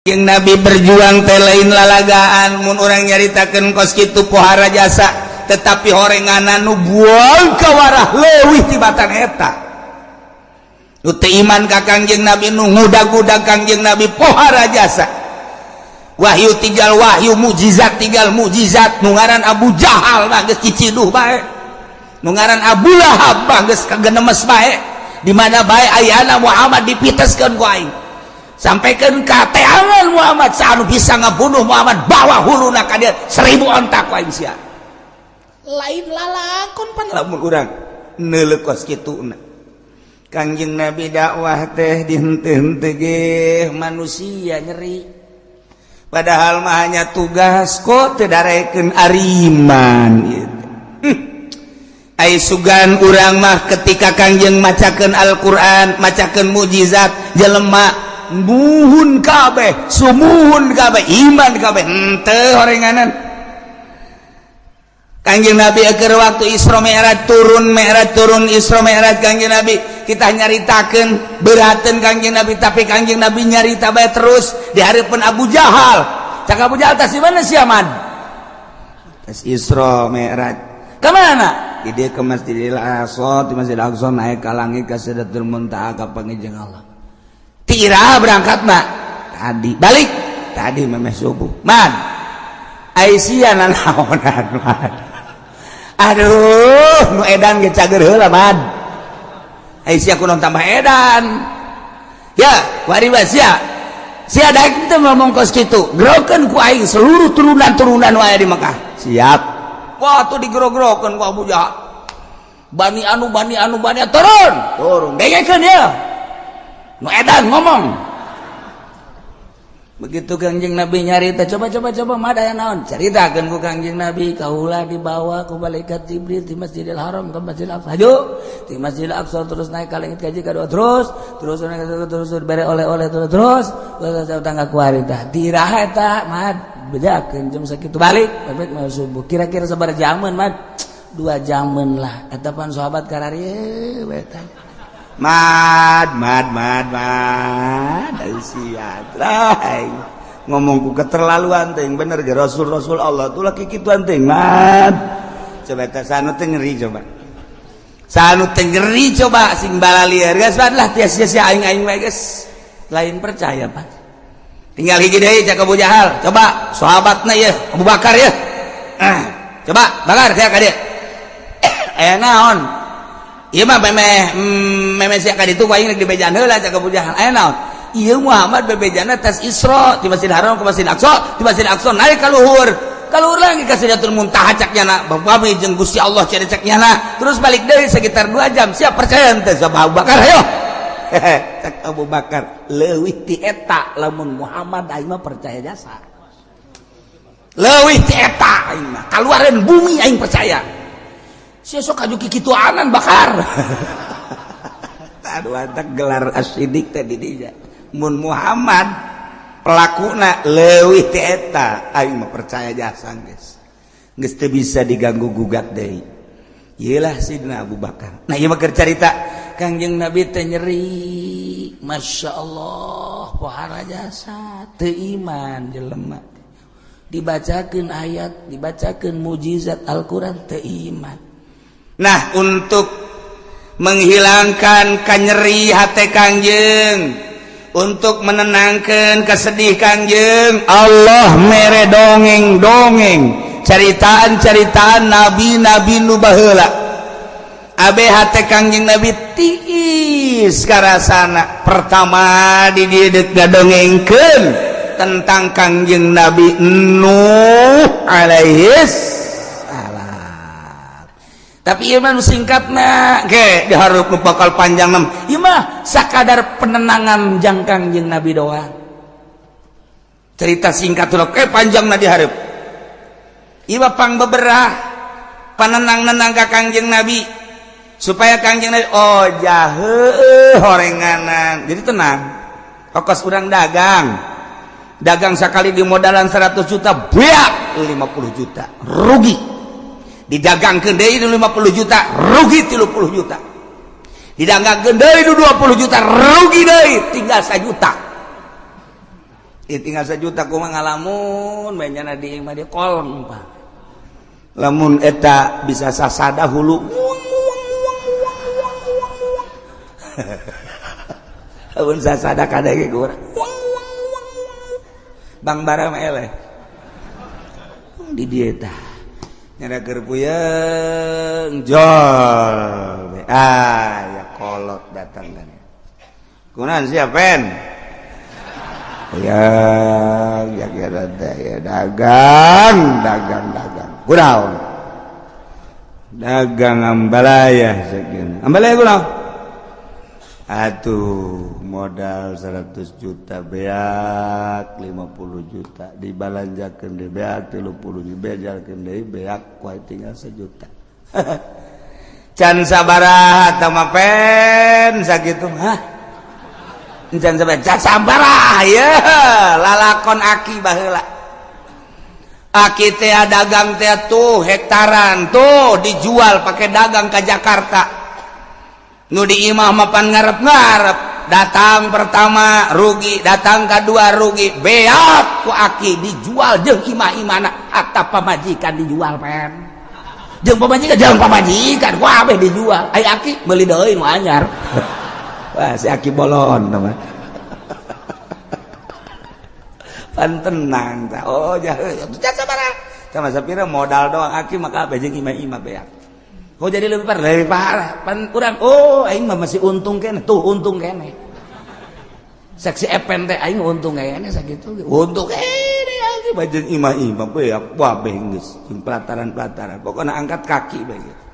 Yang Nabi berjuang teh lain lalagaan. Mun urang nyaritakeun kos kitu pohara jasa, tetapi horenganan nu buang kawarah leuwih tibatan eta. Nu teu iman ka Kangjeng Nabi, nu ngudag-udag Kangjeng Nabi, pohara jasa. Wahyu tinggal wahyu, mukjizat tinggal mukjizat. Nu ngaran Abu Jahal mah geus ciciduh bae, nu ngaran Abu Lahab mah geus kagenemes bae. Di mana bae ayana Muhammad dipiteskeun ku aing, sampaikan ka teangan Muhammad. Anu bisa ngabunuh Muhammad, bawa huluna ka dia 1000 onta ku aing sia. Lain lalakon pan lamun urang neuleuh kos kituna. Kangjeng Nabi dakwah teh dihenteu-henteu ge manusia nyeri, padahal mah hanya tugas kok teu darekeun ariman gitu. Ai sugan urang mah ketika Kangjeng macakeun Al-Qur'an, macakeun mukjizat, jelema muhun kabeh, sumuhun kabeh, iman kabeh. Henteu horenganan. Kangjeng Nabi keur waktu Isra Mi'raj turun, Mi'raj turun, Isra Mi'raj, Kangjeng Nabi kita nyaritakeun berateun Kangjeng Nabi, tapi Kangjeng Nabi nyarita bae terus di hareupeun Abu Jahal. Cak Abu Jahal, "Tas di mana sia, Man?" "Tas Isra Mi'raj." "Ka mana?" "Di dieu, ke Masjidil Aqsa, di Masjidil Aqsa naik ka langit, ka Sidratul Muntaha, ka panggih Allah." "Tira berangkat mak?" "Tadi." "Balik?" "Tadi memeh subuh." "Man, ai sia nanaonan, Man? Aduh, nu edan ge cager heula, Man. Ai sia kunaon tambah edan ya? Wari sia sia daek teu ngomong kos kitu, gerokeun ku aing seluruh turunan-turunan wae di Mekah." "Siap." Wah, tuh digero-gerokeun ku Abu Jahal. Bani anu, bani anu, bani turun turun, dengekeun ya, nu edan ngomong. Begitu Kangjeng Nabi nyarita, "Coba, coba, coba, mada yang naon?" Ceritakan ku Kangjeng Nabi, "Kaulah dibawa ku malaikat Jibril di Masjidil Haram ke Masjidil Aqsa, hajo di Masjidil Aqsa, terus naik ke langit kaji kedua, terus terus naik, terus terus bere oleh-oleh, terus terus terus tangga kuari tah diraha eta, Mad? Bejakeun jam sakitu, balik balik mau subuh." "Kira-kira sabaraha jaman, Mad?" "2 jaman lah." Eta pan sahabat kararieu bae. Mad, mad, mad, mad, sia ngomongku keterlaluan teh. Bener ge rasul rasul Allah tuh laki kituan teh, Mad. Coba teh sanu teh ngeri, coba sanu teh ngeri, coba sing balalieur geus lah tia sia aing aing wae geus lain percaya. Pak, tinggal hiji deui. Cak Abu Jahal, "Coba sahabatna ya, Abu Bakar ya. Ah, coba Bakar ka dia aya naon? Ieu mah memeh memeh sia ka ditu aing rek dibejaan heula." Cak Abu Jahal, "Aya naon? Ieu Muhammad bebejana tas Isra di Masjid Haram ke Masjid Aqsa, di Masjid Aqsa naik ka luhur, ka luhur lagi ka Sidratul Muntaha, cak nyana bami jeung Gusti Allah cek cek nyana, terus balik deui sekitar 2 jam. Siap percaya henteu, Abu Bakar? Ayo." Cak Abu Bakar, "Leuwih ti eta lamun Muhammad, aing mah percaya jasa. Leuwih ti eta aing mah kaluareun bumi aing percaya. Sia sok aju kikituanan, Bakar." Aduh, antak gelar as-Siddiq teh di dinya. Mun Muhammad pelakuna leuwih ti eta, aing mah percaya jasa geus. Geus teu bisa diganggu gugat deui. Iyalah Sidina Abu Bakar. Nah, ieu mah keur carita Kangjeng Nabi teh nyeri. Masya Allah, pohara jasa teu iman jelema. Dibacakeun ayat, dibacakeun mujizat Al-Qur'an, teu iman. Nah, untuk menghilangkan kanyeri hati Kangjeng, untuk menenangkan kesedih Kangjeng, Allah mere dongeng-dongeng, ceritaan-ceritaan nabi-nabi nu baheula. Abe hate Kangjeng Nabi tiis karasana. Pertama di dieu ngadongengkeun tentang Kangjeng Nabi Nuh alaihis salam, tapi ieu mah singkatna ge dihareup nu bakal panjang nem. Ieu mah sakadar penenangan jang Kangjeng Nabi doang, cerita singkat tuh ke panjangna dihareup. Ieu mah pang beberah panenang-nenang ka Kangjeng Nabi supaya Kangjeng Nabi, oh jahe horenganan, jadi tenang. Kos urang dagang, dagang sekali di modalan 100 juta, beak 50 juta rugi. Didagangkeun deui 50 juta, rugi 30 juta. Didagangkeun deui 20 juta, rugi deui, tinggal 1 juta. Tinggal sejuta kumaha ngalamun bae nyana di imah dia koleng pak. Lamun eta bisa sasada hulu. Lamun sasada kadege urang. Bang bara mah eleh. Di dieu tah. Nyana keur puyeng jol. Ah ya kolot datang kan. Kunaon sia pen? Ya ya ya ya dagang dagang dagang. Kunaon? Dagang ambalaya sekian. Ambalaya kunaon? Atuh modal 100 juta beak 50 juta dibalanjakeun deui beak 30 dibejalkeun deui beak kuai tinggal 1 juta. Can sabaraha tah mah pen sakitu hah. Can sabaraha can sabaraha ye lalakon aki baheula. Aki teh dagang teh tuh hektaran tuh dijual pakai dagang ke Jakarta. Nu di imah mapan ngarep-ngarep datang pertama rugi, datang kedua rugi, beak ku aki dijual jeung imah-imahna hatta pamajikan dijual pen. Jeung pamajikan ku abeh dijual. Ai aki meuli deui nu anyar. Wah si aki bolon mah. Pan tenang tah. Oh jahe sabaraha. Sama sapira modal doang aki maka abeh jeung imah-imah beak. Oh jadi lebih parah, pan kurang. Oh aing mah masih untung kene, tuh untung kene. Saksi epen teh aing untung kene sakitu. Untung kene aki bajeun imah-imah beak wabeh geus jeung pelataran-pelataran. Pokona angkat kaki bae gitu.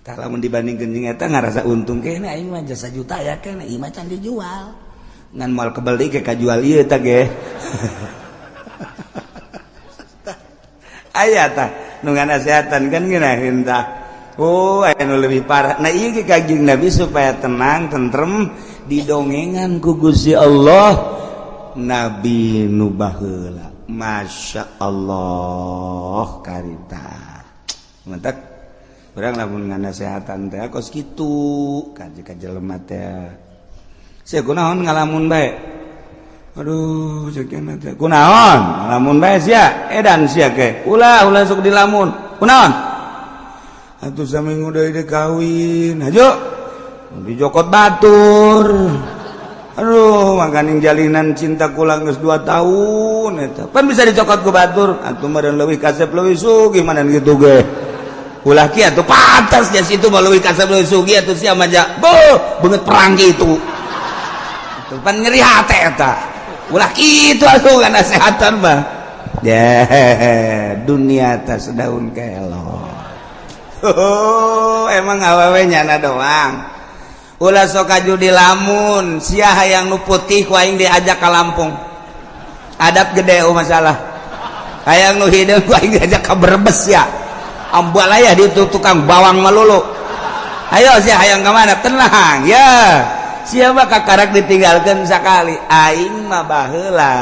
Tah lamun dibandingkeun jeung eta ngarasa untung kene aing mah jasa juta ya kene imah can dijual. Ngan moal kebel deui ke kajual ieu tah ge. Aya tah nu nganasehatan kan ngeunaheun tah. Oh, anu lebih parah. Nah, ieu ge Kanjeng Nabi supaya tenang, tentrem didongengan ku Gusti Allah Nabi nu baheula. Masya Allah karita. Mantak urang lamun nganasehatan teh kos kitu ka jelema teh. Sia kunaon ngalamun bae? Aduh, ceuk teh. Kunaon? Ngalamun bae sia? Edan sia ke. Ulah ulah sok dilamun. Kunaon? Atuh saminggu deui dek kawin. Hajo. Dijokot batur. Aduh, makaning jalinan cinta kula geus 2 tahun eta. Pan bisa dicokot ku batur. Atuh meureun leuwih kasep leuwih sugih manan kitu ge. Ulah kieu atuh pantas nya situ mah leuwih kasep leuwih sugih atuh sia mah ja. Beuh, beungeut perang kitu. Atuh pan nyeri hate eta. Ulah kitu atuh ngasehatan mah. Ya, dunia tas daun kelor. Oh, emang awewe nyana doang. Ulah sok kaju di lamun, sia hayang nu putih ku aing diajak ka Lampung. Adab gede oh masalah. Hayang nu hideung ku aing diajak ka Brebes ya. Ambalaya di tukang bawang melulu. Ayo sia hayang ka mana? Tenang ya. Sia mah kakarak ditinggalkeun sakali. Aing mah baheula.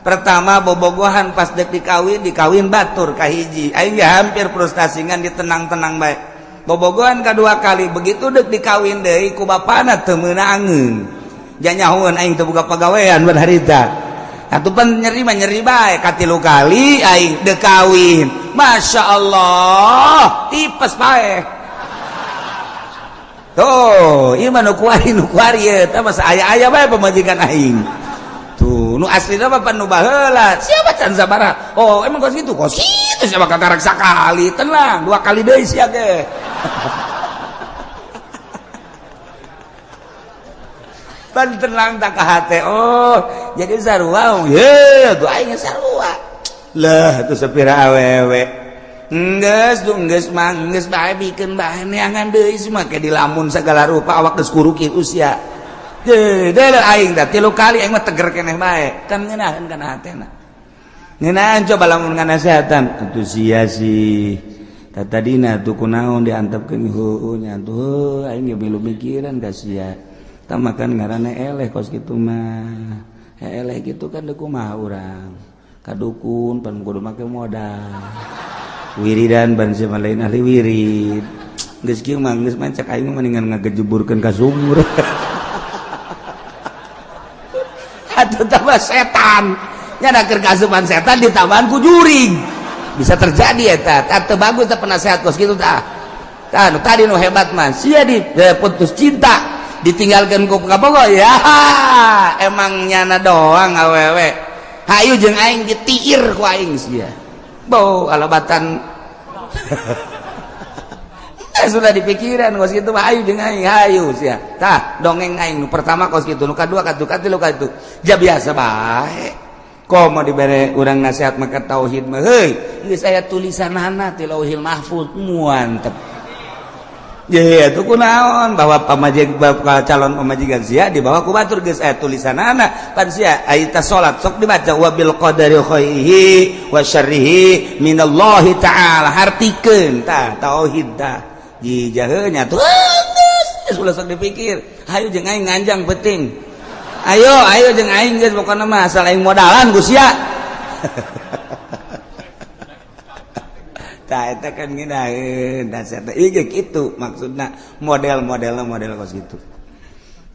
Pertama bobogohan pas dek dikawin, dikawin batur kahiji. Aing ge hampir frustasi ngan ditenang-tenang bae. Bobogohan kedua kali begitu dek dikawin deui ku bapana teu meunangeun. Janyahoeun aing teu boga pagawean ban harita. Atuh pan nyeri mah nyeri bae katilu kali aing dek kawin. Masya Allah, tipes bae. Tuh, ieu mah nu kuari ieu tah masa aya-aya bae pamajikan aing. Tuh, nu aslina mah pan nu baheula. Siapa can sabaraha? Oh, emang kos kitu? Kos kitu siapa kakarak sakali. Tenang, 2 kali deui sia ge. Pan tenang tak ka hate. Oh, jadi sarua. Ye, tuh aing sarua. Lah, tuh sapira awewe. Enggeus, tuh enggeus mah enggeus bae bikeun bae neangan deui semua ke dilamun segala rupa awak geus kuruki usia. Deh, aing dah 3 kali aing mah teger keneh bae. Kan ngeunaheun kana hatena. Ngeunaheun coba lamun nganasehatan. Atuh sia sih. Tadina tuh kunaon diantepkeun heueuh nya tuh aing ge milu mikiran ka sia. Tah makan ngaranna eleh kos kitu mah. Eleh kitu kan deuk kumaha urang. Ka dukun pan kudu make modal. Wiridan ban sia lain ahli wirid. Geus kieu mah geus mah cek aing mah mendingan ngagejeburkeun ka sumur. Atuh tambah setan nya keur kaasupan setan ditambahan ku jurig, bisa terjadi eta. Teu bagus teh penasehat kos kitu. Tah, tah nu tadi nu hebat mah sia di putus cinta, ditinggalkan ku kabogoh, ya emang nyana doang awewe, hayu jeung aing, ditiir ku aing sia. Bau alabatan sudah dipikiran kos kitu mah, hayu jeung aing, hayu sia. Tah, dongeng aing nu pertama kos kitu, nu kadua katu, katilu katu, ja biasa bae. Komo dibere urang nasihat maka tauhid mah, heuy, geus aya tulisanana ti Lauhil Mahfuz, mantep. Ya itu kunaon bahwa pamajik calon pamajikan sia dibawa ku batur, geus aya tulisanana. Pan sia aya salat sok dibaca wabil qadari khairihi wa syarrihi minallahi ta'ala, hartikeun tah tauhid. Tah, jijaheunya tuh geus ulah sok dipikir, hayu jeung aing nganjang penting, ayo ayo jeung aing, geus pokona mah asal aing modalan ku sia. Tah, eta kan ngeunaheun dasar teh ieu kitu maksudna, model-modelna model kos kitu.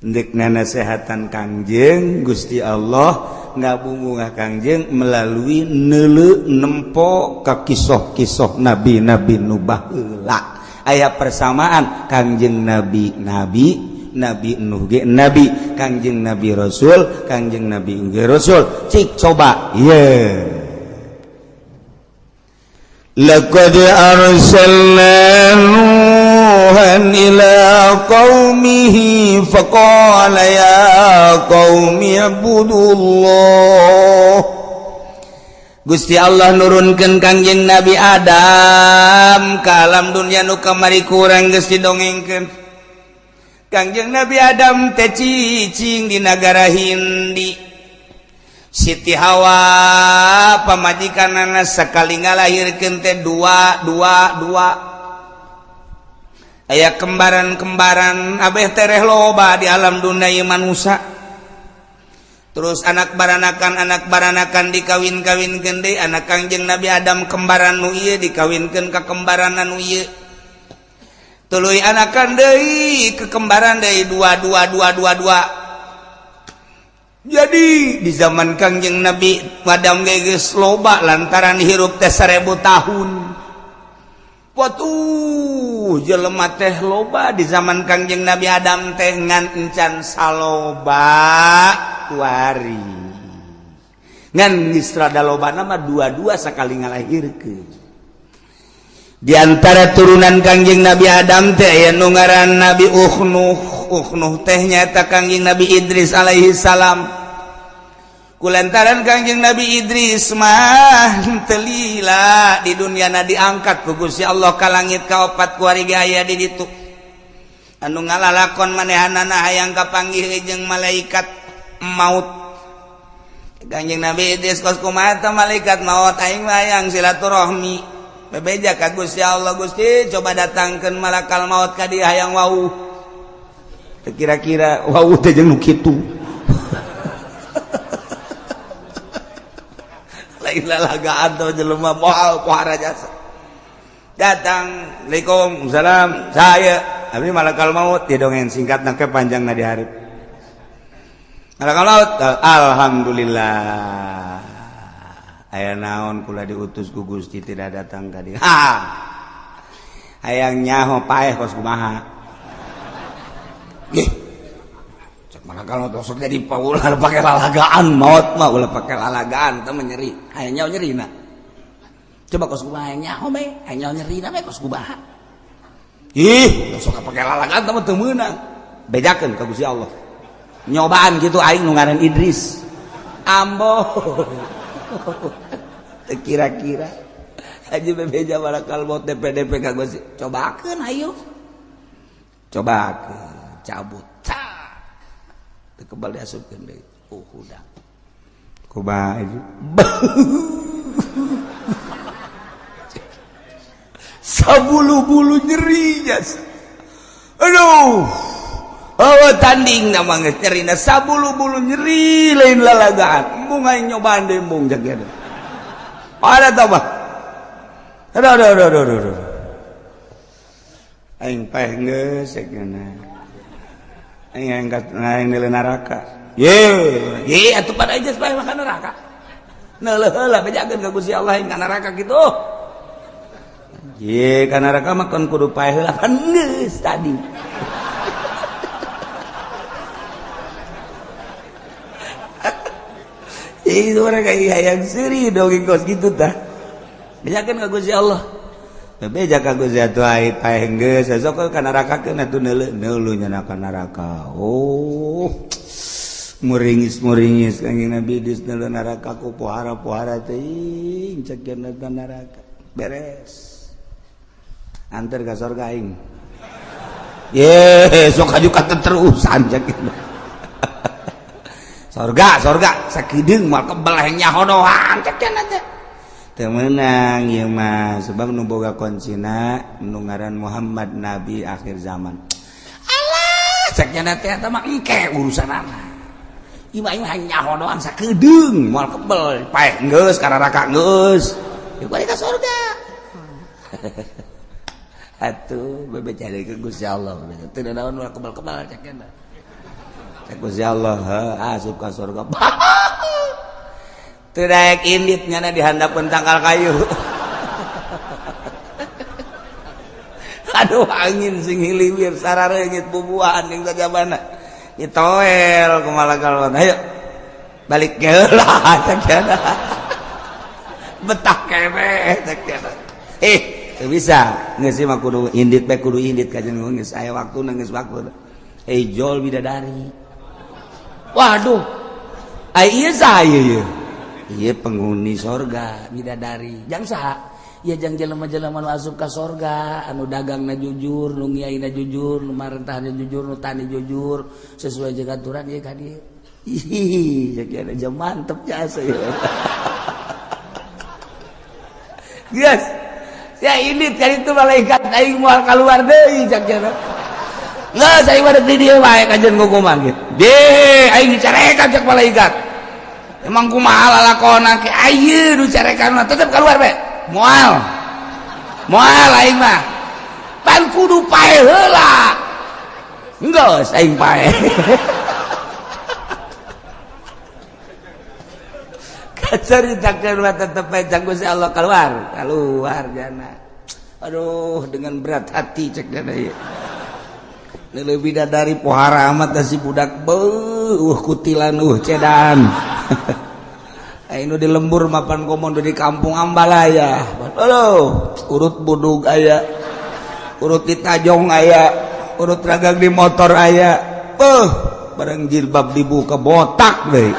Ndek nasehatan Kangjeng, Gusti Allah ngabungah Kangjeng melalui neuleu nempo ka kisoh-kisoh nabi-nabi nu baheula. Aya persamaan, Kangjeng Nabi nabi, Nabi Nuh ge nabi, Kangjeng Nabi Rasul, Kangjeng Nabi ge Rasul. Cik coba ye. لقد أرسلنا نوحا إلى قومه فقال يا قوم اعبدوا الله. Gusti Allah nurunkan Kangjeng Nabi Adam ke alam dunia nu kamari kurang geus didongengkeun. Kangjeng Nabi Adam teh cicing di nagara Hindi. Siti Hawa pamajikanana sekali ngalahirkeun teh dua dua dua, aya kembaran-kembaran abeh tereh loba di alam dunia ieu manusia. Terus anak baranakan dikawin-kawin gede, anak Kangjeng Nabi Adam kembaran nu ieu dikawinkeun ka kembaran nu ieu, tuluy anakan deui ke kembaran deui, dua dua dua dua dua. Jadi di zaman Kangjeng Nabi Adam geus loba lantaran hirup teh 1000 tahun. Watuh, jelema teh loba di zaman Kangjeng Nabi Adam teh, ngan encan saloba kuari, ngan geus rada loba nama dua-dua sakali ngalahirkeun. Di antara turunan Kangjeng Nabi Adam teh aya nu ngaran Nabi Ukhnuh. Ukhnuh teh nyaeta Kangjeng Nabi Idris alaihi salam. Kulantaran Kangjeng Nabi Idris mah telila di dunia na, diangkat ku Gusti Allah ka langit kaopat, kuari ge aya di ditu anu ngalalakon manehanana hayang kapanggih jeung malaikat maut. Kangjeng Nabi Idris kos kumaha teh malaikat maut, aing mah hayang silaturahmi, bebeja ka Gusti Allah, "Gusti, coba datangkeun malakal maut ka dieu, hayang wau." Teu kira-kira wau teh jeung nu kitu, lain lalagaan teh jelema moal pohara jasa. Datang, "Assalamualaikum." "Salam, saya abdi malakal maut." Dia dongeng singkat ke panjang na di hareup. "Malakal maut, alhamdulillah. Aya naon kula diutus ku Gusti tidak datang ka dieu?" "Ha, hayang nyaho paeh kos kumaha." Ih, cek malakal maut, sok jadi paulah pake lalagaan, maut mah ulah pake lalagaan teh nyeri, hayang nyaho nyerina. Coba kos kumaha hayang nyaho bae, hayang nyaho nyerina bae kos kumaha. Ih, sok pake lalagaan teh mah teu meunang. Bejakeun ka Gusti Allah. Nyobaan gitu aing nu ngaran Idris. Ambo. Kira-kira aja bebeja malakal maut DP-DP ka Gusti. Cobakeun ayo. Cobakeun, cabut. Teu kebal diasupkeun deui. Oh, udah. Kumaha itu? Sabulu-bulu nyeri jas. Aduh. Oh, tanding nama geus nyerina sabulu-bulu nyeri, lain lalagaan. Embung aing nyobaan deui, embung jaga. Ada tambah. Aduh aduh aduh aduh aduh. Aing paeh geus cek. Aing angkat aing nilai neraka. Ye, ye atuh pada aja supaya makan neraka. Neuleuh heula bejakeun ka Gusti Allah ka neraka kitu. Ye, ka neraka mah kan kudu paeh heula kan geus tadi. Itu mereka hayang seuri dongeng kos kitu tah. Bejakeun ka Gusti Allah. Beja ka Gusti atuh ai paeh geus sok ka neraka keun atuh neuleuh neuleuh nya ka neraka. Oh. Muringis-muringis Kangjeng Nabi Idris neuleuh neraka ku pohara-pohara teuing cek cenah neraka. Beres. Anter ka sorga aing. Ye, sok haju ka terusan cek. Sorga, sorga, sakideung moal kebel hayang nyahodohan cek cenah teh. Teu meunang ieu mah sebab nu boga kuncina nu ngaran Muhammad nabi akhir zaman. Alah, cek cenah teh eta mah engke urusanana. Ieu mah hayang nyahodohan sakideung moal kebel paeh geus ka neraka geus. Ieu balik ka sorga. Atuh bebe cari ke Gusti Allah. Teu naon moal kebel-kebel cek cenah. Gusti Allah asup ka surga. Teu daek indit nyana di handapeun tangkal kayu. Aduh angin sing hiliwir sarareungit bubuahan ning sajabana. Ditoel kumaha kalon. Ayo balik heula cek cenah. Betah keneh cek cenah. Teu bisa. Geus mah kudu indit bae kudu indit ka jeung geus aya waktuna geus waktu. Jol bidadari. Waduh, iya saya ya, iya penghuni sorga bidadari. Jang saha? Ya jang jelema-jelema nu asup ka sorga, anu dagangna jujur, nu ngiaina jujur, nu marentahna jujur, nu tani jujur, sesuai jeung aturan ieu ka dieu. Ih, cek aja mantep jasa ya. Geus. Ya ini kali itu malaikat aing moal kaluar deui cek cenah. Nggak, saya mah di dieu wae kajen kukuman gitu. Deh, aing dicarekan cek malaikat. Emang kumaha lalakona ke ayeuna nu carekan mah tetep keluar bae. Moal. Moal aing mah. Pan kudu pae heula. Geus aing pae. Kacaritakeun mah tetep bae cek Gusti Allah keluar, keluar jana. Aduh, dengan berat hati cek dana ieu. Lebih dari pohara amat si budak beuh kutilan cedan. Ayo di lembur mapan komodo di kampung Ambalaya. Aduh, urut budug aya, urut di tajong aya, urut ragang di motor aya. Beuh, bareng jilbab dibuka botak deui.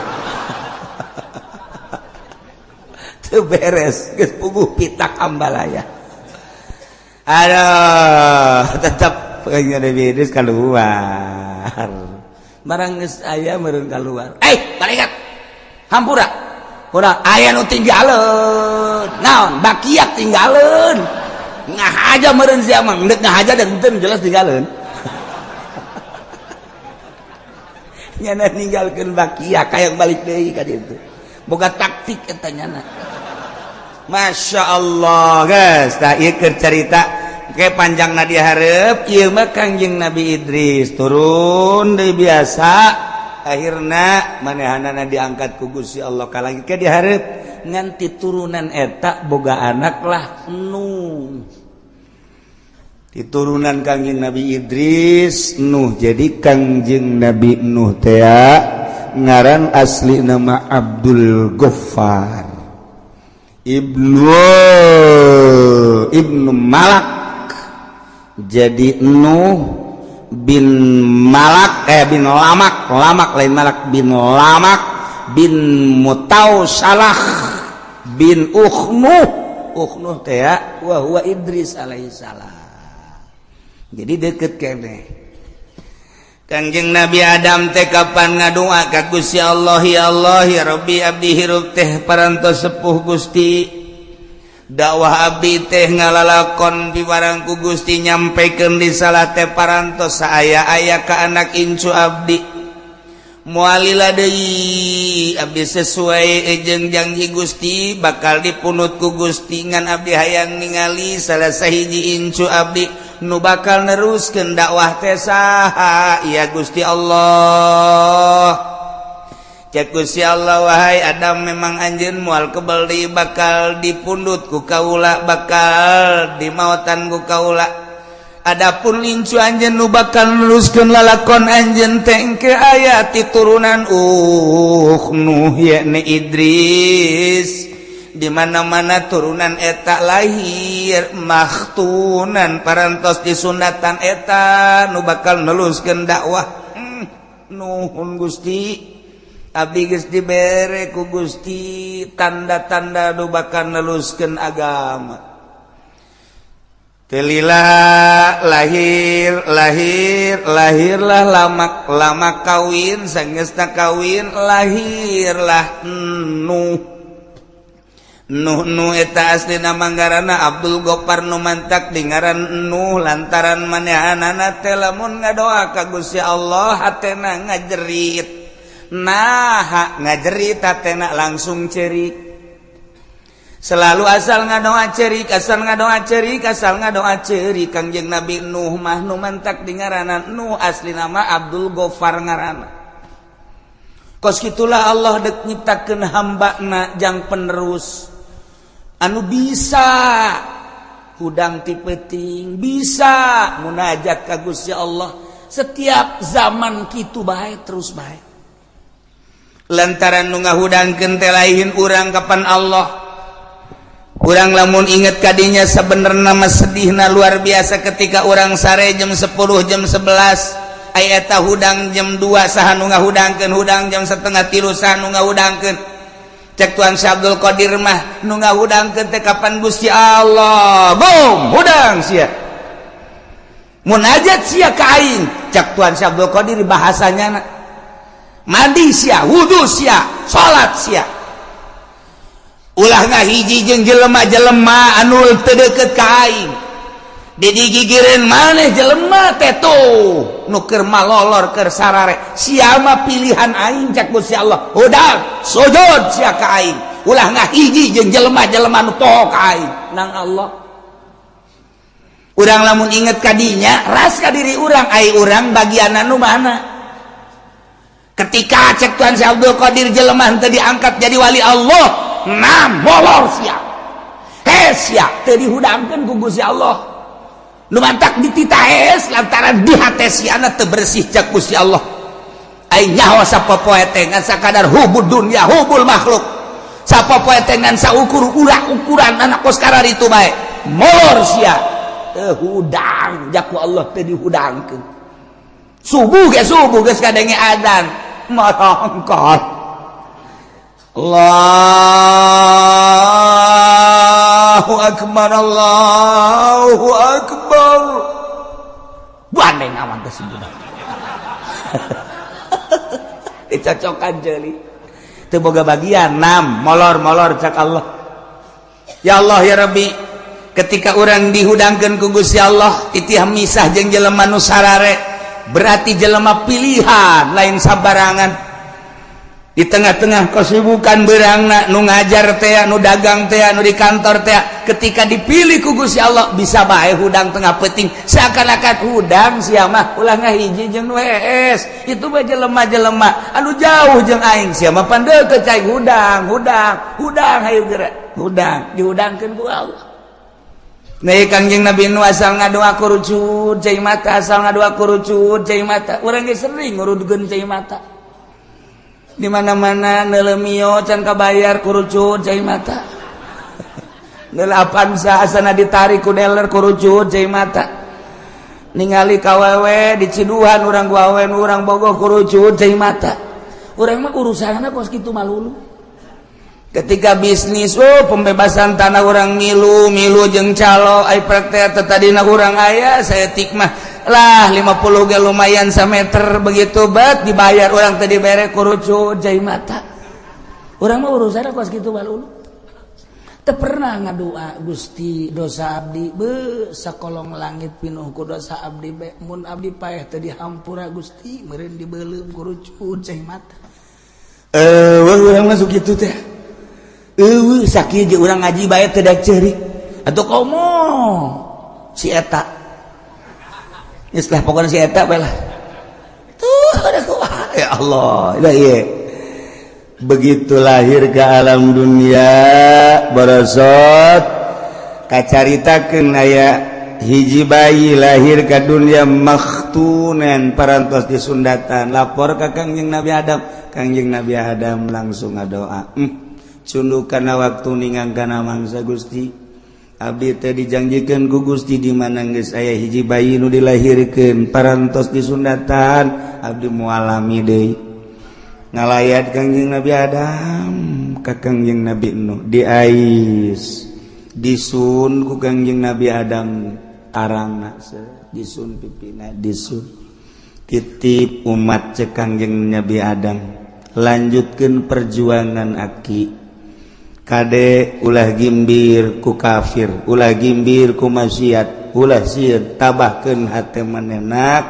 Teu beres, geus puguh pitak Ambalaya. Aduh, tetep pengen Nabi Idris keluar. Barang geus aya meureun keluar. Malaikat. Hampura. Kurang aya nu tinggaleun. Naon? Bakiak tinggaleun. Ngahaja meureun sia mah, endek ngahaja dan henteu jelas tinggaleun. Nyana ninggalkeun bakiak hayang balik deui ka ditu. Boga taktik eta nyana. Masya Allah, guys. Tah ieu keur carita oke panjang na dihareup ieu mah Kangjeng Nabi Idris turun deui biasa akhirna manehanana diangkat ku Gusti Allah ka langit ke dihareup nganti turunan eta boga anak lah Nuh. Diturunan Kangjeng Nabi Idris Nuh. Jadi Kangjeng Nabi Nuh teh ngaran asli nama Abdul Ghaffar Ibnu Malak. Jadi Nuh bin Malak bin Lamak, Lamak lain Malak, bin Lamak bin Mutausalah bin Ukhnuh. Ukhnuh teh wa huwa Idris alaihi salam. Jadi deket keneh. Kangjeng Nabi Adam teh kapan ngadua ka Gusti Allah, ya Allah ya Rabbi abdi hirup teh parantos sepuh Gusti. Dakwah abdi teh ngalalakon piwarang ku Gusti nyampaikan risalah teh parantos saaya-aya ka anak incu abdi. Mualila deui abdi sesuai jeung janji Gusti bakal dipunut ku Gusti ngan abdi hayang ningali salah sahiji incu abdi nu bakal neruskeun dakwah teh saha ya Gusti Allah. Cek Gusti Allah, wahai Adam, memang anjeun moal kebel deui, bakal dipundut ku kaula, bakal dimautan ku kaula. Adapun lincu anjeun nu bakal neruskeun lalakon anjeun teh engke aya ti turunan Nuh, yakni Idris. Di mana-mana turunan eta lahir makhtunan, parantos disunatan, eta nu bakal neruskeun dakwah. Nuhun Gusti, abdi geus dibere ku Gusti tanda-tanda nu bakal neruskeun agama. Teu lila lahir lahir lahirlah Lamak. Lamak kawin, sangesna kawin lahirlah Nuh. Nuh nu eta asli nama ngaranna Abdul Gopar, nu mantak di ngaran Nuh lantaran manehanana teh lamun ngadoa ka Gusti Allah hatena ngajerit. Nah, ngajerit hatena langsung cerik. Selalu asal ngadoa cerik, asal ngadoa cerik, asal ngadoa cerik. Kangjeng Nabi Nuh mah nu mantak di ngaranna Nuh, asli nama Abdul Gofar ngaranna. Kos kitulah Allah dek nyiptakeun hambana jang penerus anu bisa hudang ti peuting, bisa munajat ka Gusti Allah setiap zaman, kitu bae terus bae. Lantaran nu ngahudangkeun teh lain urang, kapan Allah. Urang lamun inget kadinya sebenarnya mah sedihna luar biasa ketika urang sare jam 10, jam 11, aya eta hudang jam 2, saha nu ngahudangkeun? Hudang jam 2.30, saha nu ngahudangkeun? Cek Tuan Syekh Abdul Qadir mah nu ngahudangkeun teh kapan Gusti Allah. Bom hudang sia, munajat sia ka aing, cek Tuan Syekh Abdul Qadir bahasanya. Mandi sia, wudu sia, salat sia, ulah ngahiji jeung jelema-jelema anu teu deukeut ka aing. Digigireun maneh jelema teh tuh nu keur malolor, keur sarare, sia mah pilihan aing, cek Gusti Allah. Hudang sujud sia ka aing, ulah ngahiji jeung jelema-jelema nu poho ka aing. Nang Allah, urang lamun inget kadinya ras ka diri urang, ai urang bagian anu mana? Ketika cek Tuhan Syekh Abdul Qadir jelema teu diangkat jadi wali Allah, nah molor sia, hes sia, teu dihudangkeun ku Gusti Allah. Nu mantak dititah hes lantaran di hate siana teu bersih, cek Gusti Allah. Aing nyaho sapopoe teh ngan sakadar hubud dunya, hubul makhluk. Sapopoe teh ngan saukur ukuran anak kos itu bae. Molor sia, teu hudang jaku Allah, teu dihudangkeun. Subuh ge, subuh geus kadenge adzan marangkat, Allahu akbar, Allahu akbar, bandeng awan teh si budak dicocokan jeli teu boga bagian. Nam molor-molor cak Allah. Ya Allah, ya Rabbi, ketika orang dihudangkeun ku Gusti Allah titih misah jeung jelema nu sarare, berarti jelema pilihan, lain sabarangan. Di tengah-tengah kesibukan berangna, nu ngajar teh, nu dagang teh, nu di kantor teh, ketika dipilih ku Gusti Allah bisa bae hudang tengah peuting, seakan-akan hudang sia mah ulah ngahiji jeung nu hees, itu bae jelema-jelema anu jauh jeung aing, sia mah pan deukeut cai, hudang hudang hudang, hayu geura hudang, dihudangkeun ku Allah. Nah, Kangjeng Nabi nu asal ngadoa kurucut cai mata, asal ngadoa kurucut cai mata. Urang ge sering ngurudkeun cai mata. Di mana-mana nelemio can kabayar kurucut cai mata. Neule Avanza asana ditarik ku dealer kurucut cai mata. Ningali kawewe di ciduhan urang ku awewe urang bogoh kurucut cai mata. Urang mah urusanna kos kitu malulu. Ketika bisnis, oh, pembebasan tanah orang milu milu jeung calo, ai praktek tadina urang aya saya tikmah lah 50 ge lumayan sameter, begitu bet dibayar orang tadi bere kurucut cai mata. Urang mah urusanna kos kitu malulu. Teu pernah ngadoa, Gusti, dosa abdi be sakolong langit pinuh ku dosa abdi be, mun abdi paeh teu dihampura Gusti, meureun dibeuleum kurucut cai mata. Eh, urang masuk kitu teh. Eueuh sakieu ge urang ngaji bae teu daek ceurik. Atuh komo si eta. Geus lah pokona si eta bae lah. Tuh ada kumaha ya Allah, da ieu. Begitu lahir ke alam dunia, borosot kacaritakeun aya hiji bayi lahir ke dunia makhtunan, parantos disundatan. Lapor ke Kangjeng Nabi Adam. Kangjeng Nabi Adam langsung ngadoa, cunduk kana waktu ningang kana mangsa. Gusti, abdi teh dijanjikeun ku Gusti di mana geus aya hiji bayi nu dilahirkeun parantos disundatan, abdi moal lami deui. Ngalayat Kangjeng Nabi Adam ka Kangjeng Nabi Nuh, diais, disun ku Kangjeng Nabi Adam tarangna, disun pipina, disun. "Titip umat," cek Kangjeng Nabi Adam, "lanjutkan perjuangan aki. Kade, ulah gimbir ku kafir, ulah gimbir ku maksiat, ulah sieun, tabahkeun hate manehna,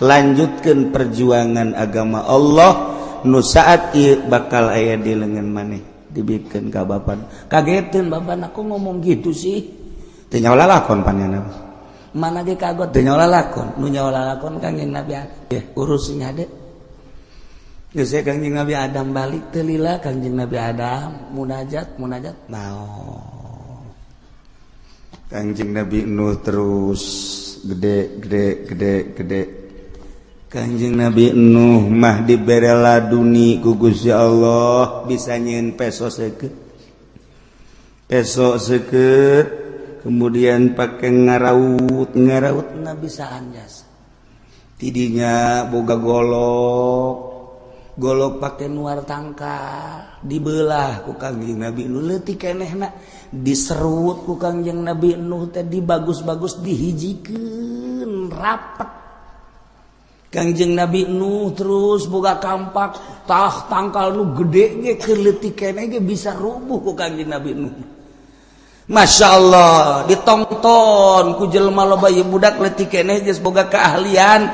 lanjutkan perjuangan agama Allah nu saat ieu bakal aya di lengan maneh." Dibikeun ka bapak. Kageteun bapak, aku ngomong gitu sih. Teu nyawa lalakon panjana mana ge kagot, teu nyawa lalakon. Nu nyawa lalakon Kangjeng Nabi Adam. Ya, urus sing hade. Geus, Kangjeng Nabi Adam balik. Teu lila Kangjeng Nabi Adam munajat, munajat, naon. Kangjeng Nabi Nuh terus gede, gede, gede, gede. Kanjeng Nabi Nuh mah dibere laduni ku Gusti Allah, bisa nyieun peso seukeut, peso seukeut, kemudian pakai ngaraut, ngaraut na bisa anjas. Tidinya boga golok, golok pakai nuar tangkal, dibelah ku Kangjeng Nabi Nuh leutik kenehna, diserut ku Kangjeng Nabi Nuh teh, dibagus-bagus, dihijikeun rapet. Kangjeng Nabi Nuh terus boga kampak, tah tangkal nu gede ge, keur leutik keneh ge bisa rubuh ku Kangjeng Nabi Nuh. Masya Allah, ditonton ku jelema loba. Ieu budak leutik keneh geus boga keahlian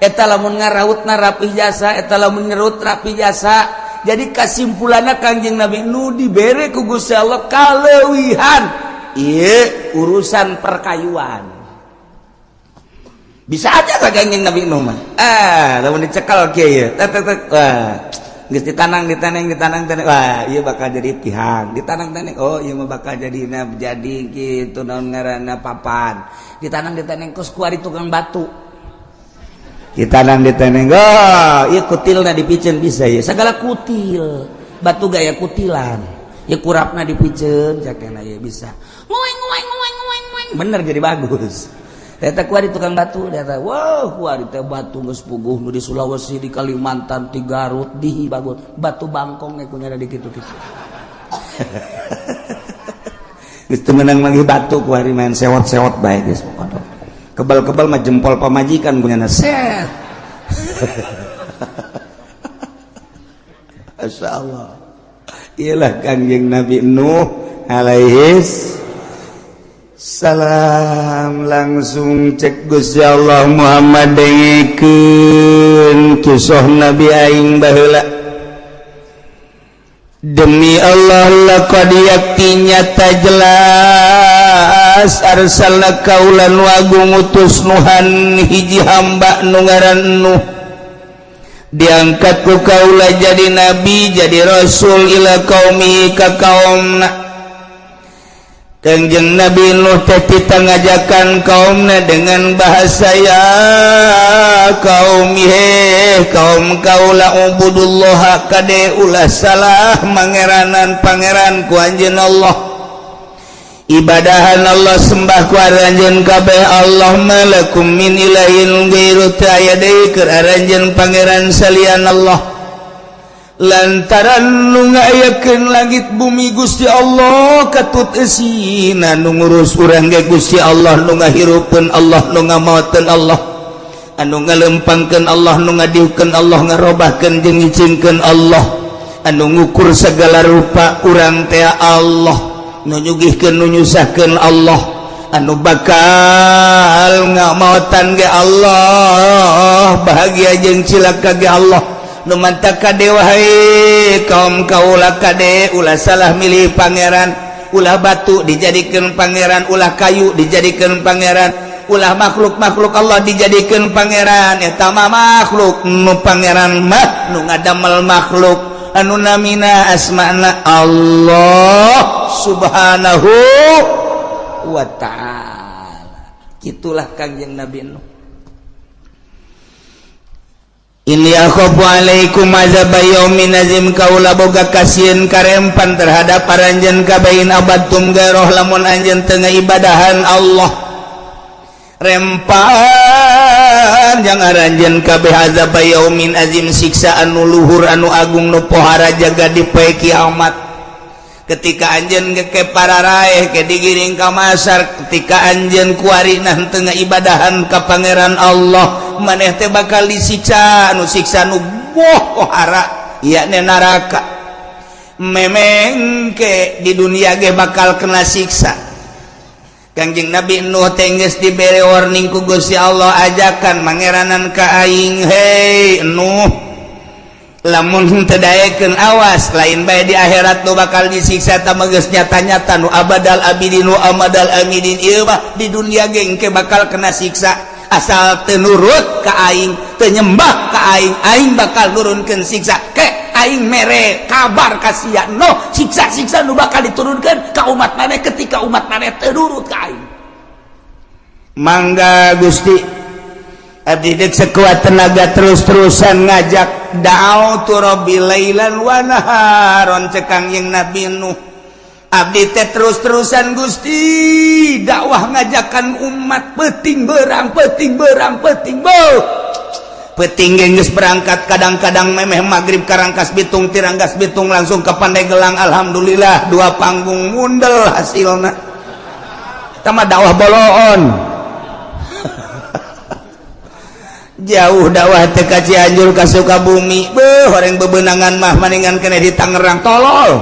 eta, lamun ngarautna rapih jasa, eta lamun nyerut rapih jasa. Jadi kasimpulanna, Kangjeng Nabi Nuh dibere ku Gusti Allah kaleuwihan ieu urusan perkayuan. Bisa aja lah Kangjeng Nabi Nuh mah. Ah, lamun dicekal kieu ya, tek tek tek, wah, geus ditanang, ditanang, ditanang, tanang, wah, ieu bakal jadi tihang. Ditanang tanang, oh, ieu mah bakal jadi jadi gitu, naon ngaranna, papan. Ditanang, ditanang, kos kuari tukang batu. Ditanang, ditanang, oh, ieu kutilna dipiceun bisa ya, segala kutil batu gaya kutilan ya, kurapna dipiceun cakena ya bisa ngueng ngueng ngueng ngueng ngueng, bener jadi bagus. Eta kuari tukang batu, eta wow, kuari teh batu geus puguh nu di Sulawesi, di Kalimantan, di Garut, di bagus. Batu bangkong ge kunyana di kitu-kitu. Geus teu meunang manggih batu kuari, main sewot-sewot bae geus pokona. Kebal-kebal mah jempol pamajikan kunyana set. Masya Allah. Iyalah Kangjeng Nabi Nuh alaihis salam. Langsung cek Gusti Allah, "Muhammad, dengekeun kisah Nabi aing baheula. Demi Allah, laqad, yakti nyata jelas, arsalna, kaula nu agung utus, Nuhan, hiji hamba nu ngaran Nuh. Diangkat ku kaula jadi nabi, jadi rasul, ila qaumi, ka kaumna." Kangjeng Nabi Nuh teh tita ngajakan kaumna dengan bahasa, "Ya kaum, he kaum kaula, ubudullah, kade ulah salah mangeranan pangeran ku anjeun Allah, ibadahan Allah, sembah ku aranjeun kabeh Allah. Malakum min ilahin ghairu, teu aya deui keur aranjeun pangeran salian Allah, lantaran nu ngayakeun langit bumi Gusti Allah, katut eusina, nu ngurus urang ge Gusti Allah, nu ngahirupeun Allah, nu ngamaoteun Allah, anu ngalempangkeun Allah, nu ngadiukeun Allah, ngarobahkeun jeung ngicingkeun Allah, anu ngukur segala rupa urang teh Allah, nu nyugihkeun, nu nyusahkeun Allah, anu bakal ngamaotan ge Allah, bahagia jeung cilaka ge Allah. Nu mantak kade, wahai kaum kaula, kade ulah salah milih pangeran. Ulah batu dijadikan pangeran, ulah kayu dijadikan pangeran, ulah makhluk-makhluk Allah dijadikan pangeran. Eta mah makhluk, nu pangeran mah nu ngadamel makhluk. anu namina asmana Allah subhanahu wa ta'ala. Itulah Kangjeng Nabi Nuh. Inni akhafu alaikum azab yaumin azim, kaula boga kasieun karempan terhadap aranjeun kabeh in abadtum gairoh lamun anjeun teu ngibadahan Allah. Rempan jang aranjeun kabeh azab yaumin azim, siksa anu luhur anu agung nu pohara jaga di poe kiamat. Ketika anjeun ke pararaeh ke digiring ka masar, ketika anjeun kuari nah teu ngibadahan ka Pangeran Allah, maneh teh bakal disiksa anu siksa nu pohara yakni neraka. Memengke di dunia ge bakal kena siksa. Kangjeng Nabi Nuh teh geus dibere warning ku Gusti Allah, ajakan mangeranan ka aing, hei Nuh, lamun teu daekeun awas lain bae di akhirat nu bakal disiksa, ta geus nyata-nyata nu abadal abidin nu amadal amidin, ieu mah di dunia ge engke bakal kena siksa. Asal teu nurut ka aing, teu nyembah ka aing, aing bakal nurunkeun siksa. Ke aing mere kabar ka sia no siksa-siksa nu bakal diturunkeun ka umat maneh ketika umat maneh teu nurut ka aing. Mangga Gusti, abdi dek sekuat tenaga terus-terusan ngajak, da'autu rabbi lailan wa naharon, cek Kangjeng Nabi Nuh, abdi teh terus-terusan Gusti dakwah ngajakan umat peting berang peting berang peting beuh peting geus berangkat, kadang-kadang memeh maghrib ka Rangkas Bitung, ti Rangkas Bitung langsung ke Pandeglang. Alhamdulillah dua panggung mundel hasilna sama dakwah boloon. Jauh dakwah teh ka Cianjur ka Sukabumi, beuh horeng bebenangan mah maningan kena di Tangerang, tolol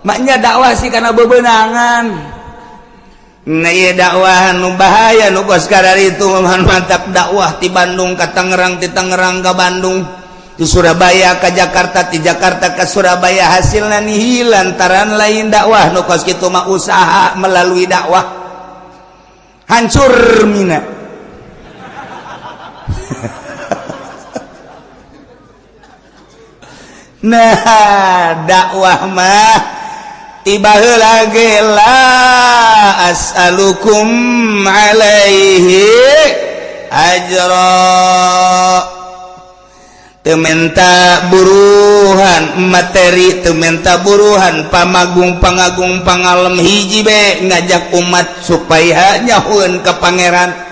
maknya dakwah sih karena bebenangan. Nah iya, dakwah nu bahaya nu kos itu mantap dakwah di Bandung ke Tangerang, di Tangerang ke Bandung, di Surabaya ke Jakarta, di Jakarta ke Surabaya, hasilnya nihil lantaran lain dakwah nu kos kitu mah usaha melalui dakwah hancur mina. Nah dakwah mah tiba heula ge la as'alukum alaihi ajra, teu menta buruhan materi, teu menta buruhan pamagung pangagung pangalem, hiji be ngajak umat supaya nyahueun ka Pangeran.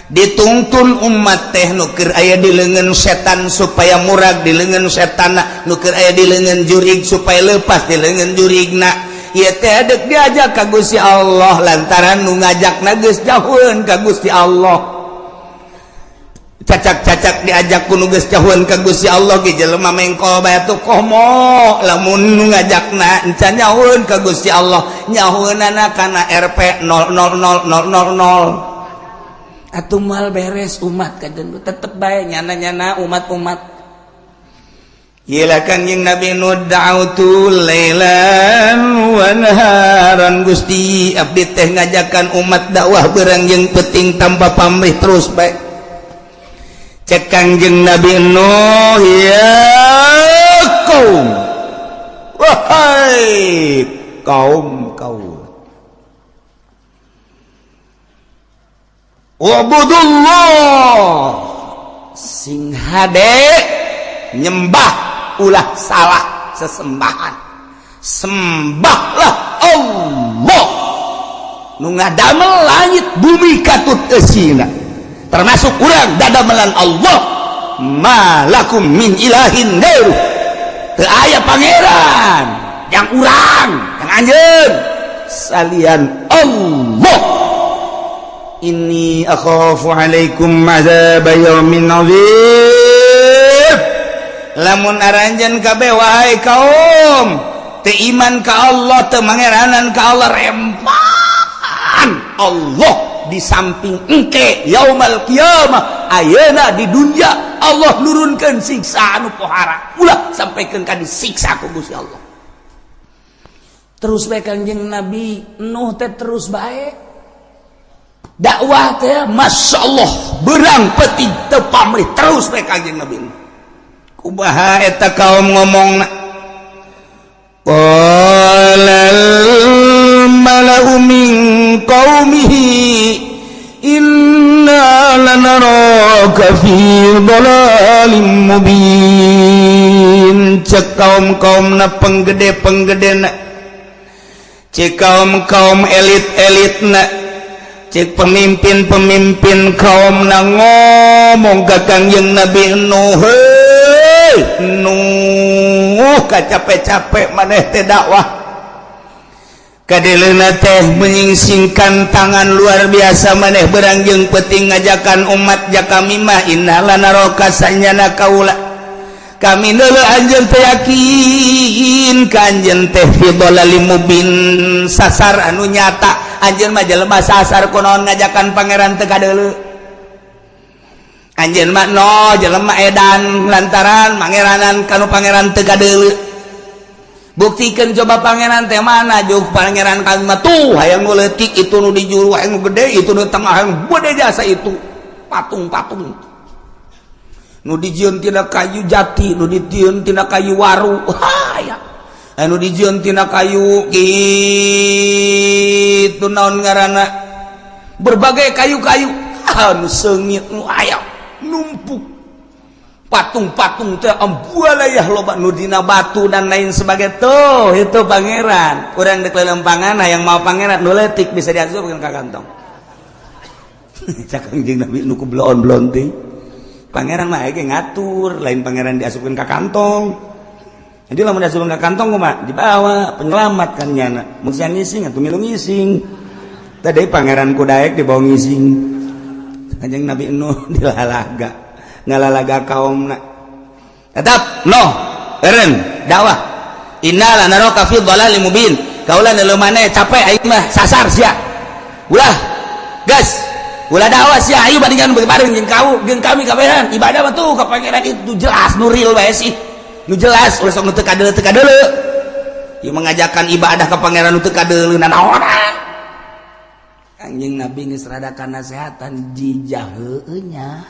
Dituntun umat teh nu keur aya di leungeun setan supaya murag di leungeun setan, nu keur aya di leungeun jurig supaya lepas di leungeun jurigna. Ieu teh deuk diajak ka Gusti Allah lantaran nu ngajakna geus jauheun ka Gusti Allah. Cacak-cacak diajak ku nu geus jauheun ka Gusti Allah ge jelema mengkol bae tuh komo lamun nu ngajakna encan nyahueun ka Gusti Allah, nyahueunana kana RP 000000. Atuh moal beres umat kajen tetep bae nyana-nyana umat-umat. Iyalah Kangjeng Nabi Nuh, da'autu lailan wa naharan, Gusti abdi teh ngajakan umat dakwah berang jeung penting tanpa pamrih terus bae. Cek Kangjeng Nabi Nuh, ya kaum, wahai kaum kaum, wabudullah, sing hade nyembah ulah salah sesembahan, sembahlah Allah nu ngadamel langit bumi katut eusina, termasuk urang dadamelan Allah, malakum min ilahin gairu, teu aya pangeran yang urang yang anjeun salian Allah. Inni akhafu alaikum azab yaumin azim. Lamun aranjeun kabeh wahai kaum teu iman ka Allah, teu mangeranan ka Allah, rempan Allah di samping engke yaumal qiyamah, ayeuna di dunia Allah nurunkeun siksa anu pohara, ulah sampaikan ka disiksa ku Gusti Allah. Terus bae Kangjeng Nabi Nuh teh terus bae dakwah teh, Masya Allah berang peti teu pamrih terus bae Kangjeng Nabi. Kumaha eta kaum ngomong? Qalal mala'u min qaumihi inna lanaraka fi dhalalim mubin. Cek kaum-kaum na, penggede-penggede na, cek kaum-kaum elit-elit na, cek pemimpin-pemimpin kaum na ngomong ka Kangjeng Nabi Nuh, "Hei Nuh, capek-capek maneh teh dakwah, kadeleuna teh menyingsingkan tangan luar biasa. Maneh beurang jeung peuting ngajakan umat ja kami mah. Inna lanaraka, sanyana kaula, kami neuleuh anjeun teh, yakin ka anjeun teh, fi dhalalim mubin, sasar anu nyata. Anjeun mah jelema sasar. Kunaon ngajakan pangeran teu kadeuleu? Anjeun mah no jelema edan lantaran pangeranan kanu pangeran teu kadeuleu. Buktikan coba pangeran teh mana. Juk pangeran kami mah tuh, hayang nu leutik itu, nu di juru hayang nu gede itu, nu tengah hayang gede jasa itu, patung-patung nu dijieun tina kayu jati, nu dijieun tina kayu waru, haya anu dijieun tina kayu kitu, naon ngaranna, berbagai kayu-kayu anu seungit nu aya numpuk patung-patung teh, ambualayah loba nu dina batu dan lain sebagai tuh. Itu pangeran urang dek lelempangan yang mau pangeran nu leutik bisa diasupkeun ka kantong." Cak Kangjeng Nabi, nu ku bloon-bloon teh, pangeran mah ge ngatur, lain pangeran diasupkeun ka kantong. Jadi lamun diasupkeun ka kantong kumaha? Dibawa penyelamat kan nyana mun sia ngising atuh milu ngising. Tadi pangeran kudaek dibawa ngising. Kanjeng Nabi Nuh dilalaga, ngalalaga kaum tetap no eren dakwah. Inna lanaraka fi dhalalim mubin. Kaula neuleuh maneh capek, aing mah sasar sia. Ulah gas, ulah dakwah sia. Ayo bandingan bareng jeung kau jeung kami kabehan ibadah mah tuh ka pangeran itu jelas, nu real bae sih, nu jelas. Ulah sok nu teu kadeuleu, teu kadeuleu. Ieu mengajakan ibadah ka pangeran nu teu kadeuleu nanaonan? Anjing Nabi geus rada nasehatan jijah heueuh nya.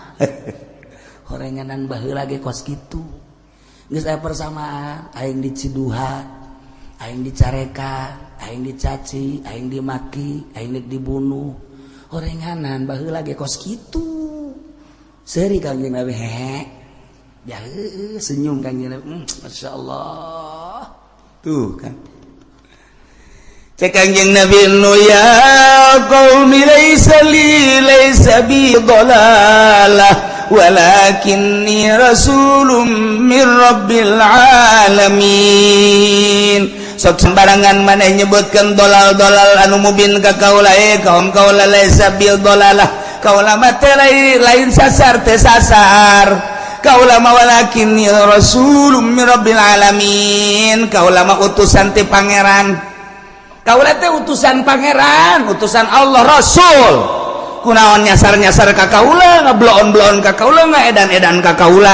Horenganan baheula ge kos kitu. Geus aya persamaan, aing diciduhan, aing dicarekan, aing dicaci, aing dimaki, aing dek dibunuh. Horenganan baheula ge kos kitu. Seuri Kangjeng Nabi, hehe ya, heueuh, senyum Kangjeng Nabi, Masya Allah tuh kan. Cek Kangjeng Nabi nu, ya qaumi, laisa li, laisa bi dhalalah, walakinni rasulun min rabbil alamin. Sok sembarangan maneh nyebutkeun dolal-dolal anu mubin ka kaula. Eh kaum kaula, laisa bil dolalah, kaula mah teh lain sasar, teh sasar kaula mah. Walakinni rasulun min rabbil alamin, kaula mah utusan ti pangeran. Kaula teh utusan pangeran, utusan Allah, rasul. Kunaon nyasar-nyasar ka kaula, ngebloon-bloon ka kaula, ngaedan-edan ka kaula?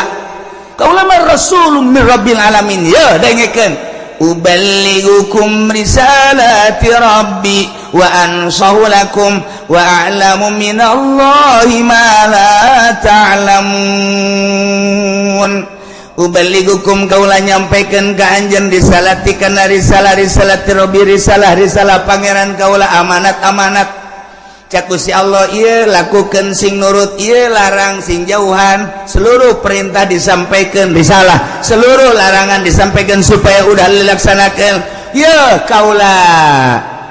Kaula mah rasulun min rabbil alamin. Ya dengekeun, uballighukum risalati rabbi wa ansahu lakum wa a'lamu minallahi ma la ta'lamun. Uballighukum, kaula nyampaikan ka anjeun, risalati kana risalah, risalati rabbi, risalah risalah pangeran kaula, amanat amanat. Cak Gusti Allah, ieu lakukan sing nurut, ieu larang sing jauhan. Seluruh perintah disampaikan, risalah, seluruh larangan disampaikan supaya udah dilaksanakan. Ya kaula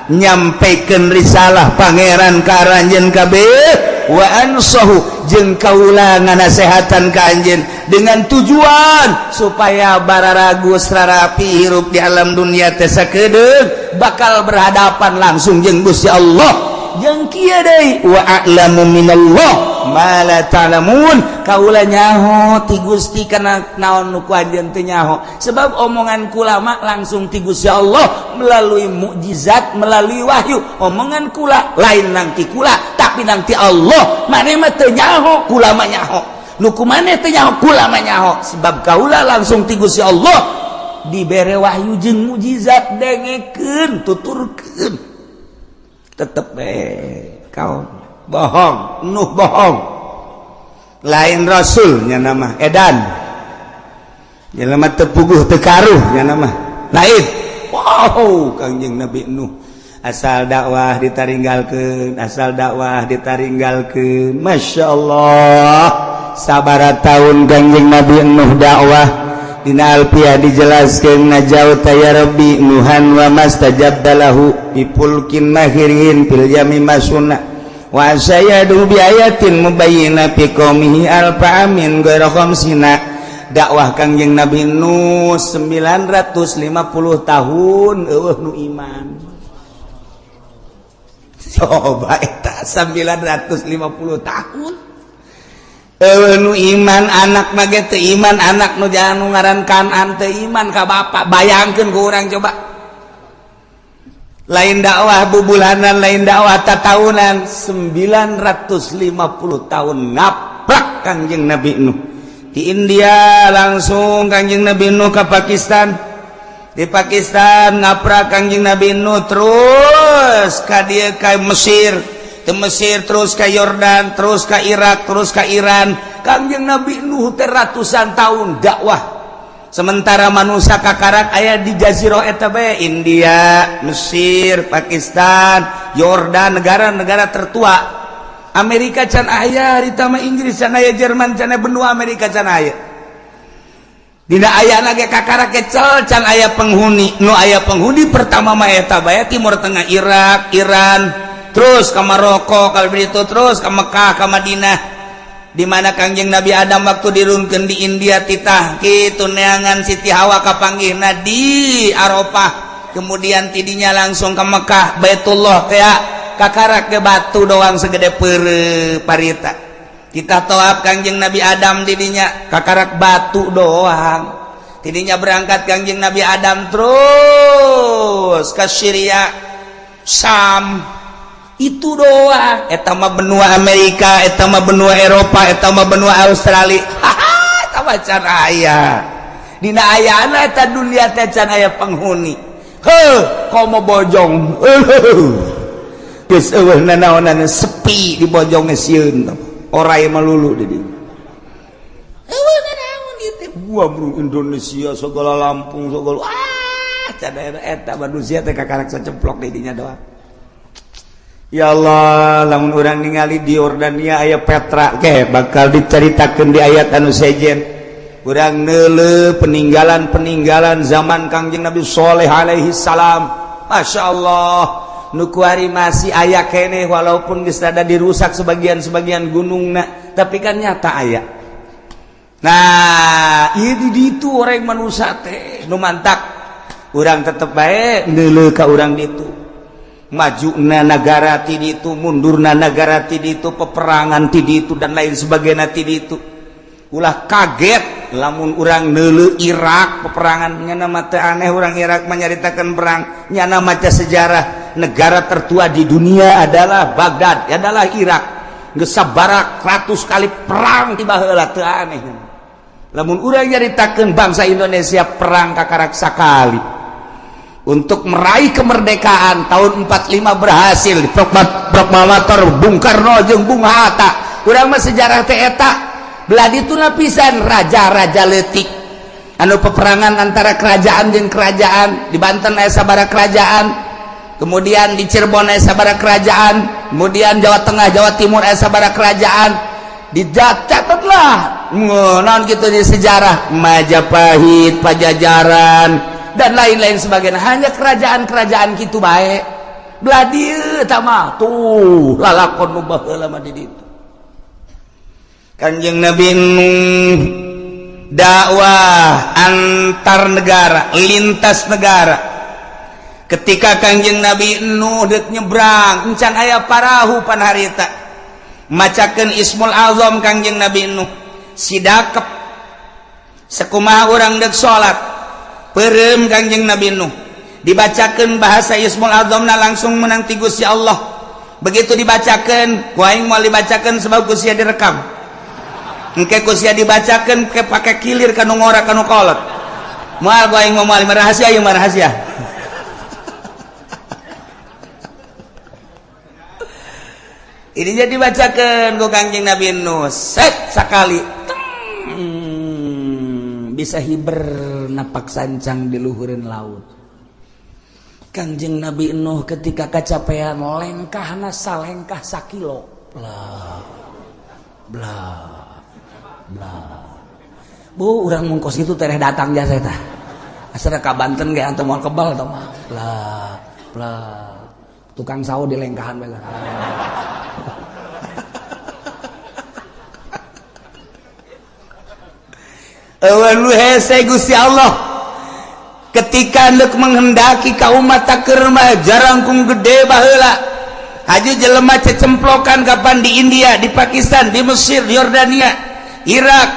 nyampaikan risalah pangeran ka aranjeun kabeh, wa ansahu, jeung kaula nganasehatan ka anjeun dengan tujuan supaya bararagus rarapi hirup di alam dunia teh, sakedeung bakal berhadapan langsung jeung Gusti Allah. Jeung kieu deui, wa a'lamu minallah ma la ta'lamun, kaula nyaho ti Gusti kana naon nu ku anjeun teu nyaho, sebab omongan kula mah langsung ti Gusti Allah melalui mukjizat, melalui wahyu. Omongan kula lain nang ti kula, tapi nang ti Allah. Maneh mah teu nyaho, kula mah nyaho. Nu ku maneh teu nyaho, kula mah nyaho, sebab kaula langsung ti Gusti Allah dibere wahyu jeung mukjizat. Dengekeun, tuturkeun. Tetep kau bohong, Nuh bohong, lain rasulnya, nama edan. Jelema teu puguh teu karuh nya mah lain. Wow, Kangjeng Nabi Nuh asal dakwah ditaringgalkeun, asal dakwah ditaringgalkeun. Masya Allah, sabaraha tahun Kangjeng Nabi Nuh dakwah. Dina Alfiah dijelaskeun, najauta ya Rabbi Nuhan wa mastajabta lahu bi fulkin mahirin fil yami masuna wa sayadu bi ayatin mubayyina fi qaumihi alfa amin ghaira khamsina. Dakwah Kangjeng Nabi Nuh 950 tahun eueuh nu iman. Coba eta 950 tahun eueuh nu iman, anak mah ge teu iman, anak nu jangan nu ngaran Kanan teu iman ka bapak. Bayangkeun ku urang coba, lain dakwah bubulanan, lain dakwah tatahunan, 950 tahun ngaprak Kangjeng Nabi Nuh. Di India langsung Kangjeng Nabi Nuh ke Pakistan, di Pakistan ngaprak Kangjeng Nabi Nuh, terus ka dieu ka Mesir, ke Mesir terus ke Yordan, terus ke Irak, terus ke Iran. Kangjeng Nabi Nuh teh ratusan tahun dakwah, sementara manusia kakarak aya di jazirah eta bae, India, Mesir, Pakistan, Yordan, negara-negara tertua. Amerika can aya harita mah, Inggris can aya, Jerman can aya, benua Amerika can aya. Dina aya ge kakarak kecel, can aya penghuni. Nu aya penghuni pertama mah eta bae, Timur Tengah, Irak, Iran, terus ke Maroko, kalau begitu terus ke Mekah, ke Madinah, di mana Kangjeng Nabi Adam waktu dirunkeun di India titah kitu neangan Siti Hawa kapanggihna di Arafah, kemudian tidinya langsung ke Mekah, Baitullah, kayak kakarak ke batu doang segede pere parita. Kita tawaf Kangjeng Nabi Adam didinya kakarak batu doang. Tidinya berangkat Kangjeng Nabi Adam terus ke Syria, Sam, itu doang. Eta mah benua Amerika, eta mah benua Eropa, eta mah benua Australia. Haha, eta mah can aya. Dina ayana eta dunia teh can aya penghuni. Heuh, komo Bojong. Geus eueuh nanaonan, sepi di Bojong, sieun orai melulu di dinya. Eueuh nanaon ieu teh. Gua bro Indonesia segala, Lampung segala, ah can aya. Eta manusia teh kakarak sacemplok di dinya doang. Ya Allah, lamun urang ningali di Yordania aya Petra ke bakal diceritakeun di ayat anu sejen. Urang neuleuh peninggalan-peninggalan zaman Kangjeng Nabi Soleh alaihi salam. Masya Allah, nu kuari masih aya keneh walaupun geus rada dirusak sebagian-sebagian gunungna, tapi kan nyata aya. Nah, ieu di ditu orang manusia teh nu mantak urang tetep bae neuleuh ka urang ditu. Maju na negara ti ditu, mundurna negara ti ditu, peperangan ti ditu, dan lain sebagainya ti ditu. Ulah kaget lamun urang neuleuh Irak peperangan, nyana mah teu aneh urang Irak menyaritakan perang, nyana maca sejarah negara tertua di dunia adalah Baghdad, adalah Irak. Geus sabarak ratus kali perang ti baheula, teu aneh. Lamun urang nyaritakeun bangsa Indonesia perang kakarak sakali untuk meraih kemerdekaan tahun 45 berhasil di proklamator Bung Karno jeung Bung Hatta. Urang mah sejarah teh eta. Belah ditu pisan raja-raja leutik anu peperangan antara kerajaan jeung kerajaan. Di Banten aya sabaraha kerajaan, kemudian di Cirebon aya sabaraha kerajaan, kemudian Jawa Tengah, Jawa Timur aya sabaraha kerajaan. Dicatatlah naon gitu di sejarah Majapahit, Pajajaran, dan lain-lain sebagainya, hanya kerajaan-kerajaan gitu baik. Belah dieu mah tuh lalakon nu baheula mah di ditu. Kanjeng Nabi Nuh dakwah antar negara, lintas negara. Ketika Kanjeng Nabi Nuh dek nyebrang, encan aya parahu pan harita, macakeun Ismul Azam Kanjeng Nabi Nuh sidakep sekumaha urang dek salat. Perem Kanjeng Nabi Nuh, dibacakan bahasa Ismul Azamna langsung menang ti Gusti Allah. Begitu dibacakan, ku aing mau dibacakan sebab ku sia direkam. Engke ku sia dibacakan ke pake kilir kanu ngora kanu kolot. Moal ku aing mau, moal rahasia ieu mah, rahasia. Ini jadi dibacakan ku Kanjeng Nabi Nuh set sakali. Bisa hiber napak sancang di luhureun laut. Kangjeng Nabi Nuh ketika kacapean lengkahna salengkah sakilo. Bla bla bla. Bu, urang mun kos kitu tereh datang jasa eta. Asal ka Banten ge antum moal kebal tah mah. Bla bla. Tukang sawo di lengkahan bae. Eueun hese Gusti Allah. Ketika hendak menghendaki ka umat keur mah jarangkung gede baheula. Haji jelema cecemplokan kapan di India, di Pakistan, di Mesir, di Yordania, Irak,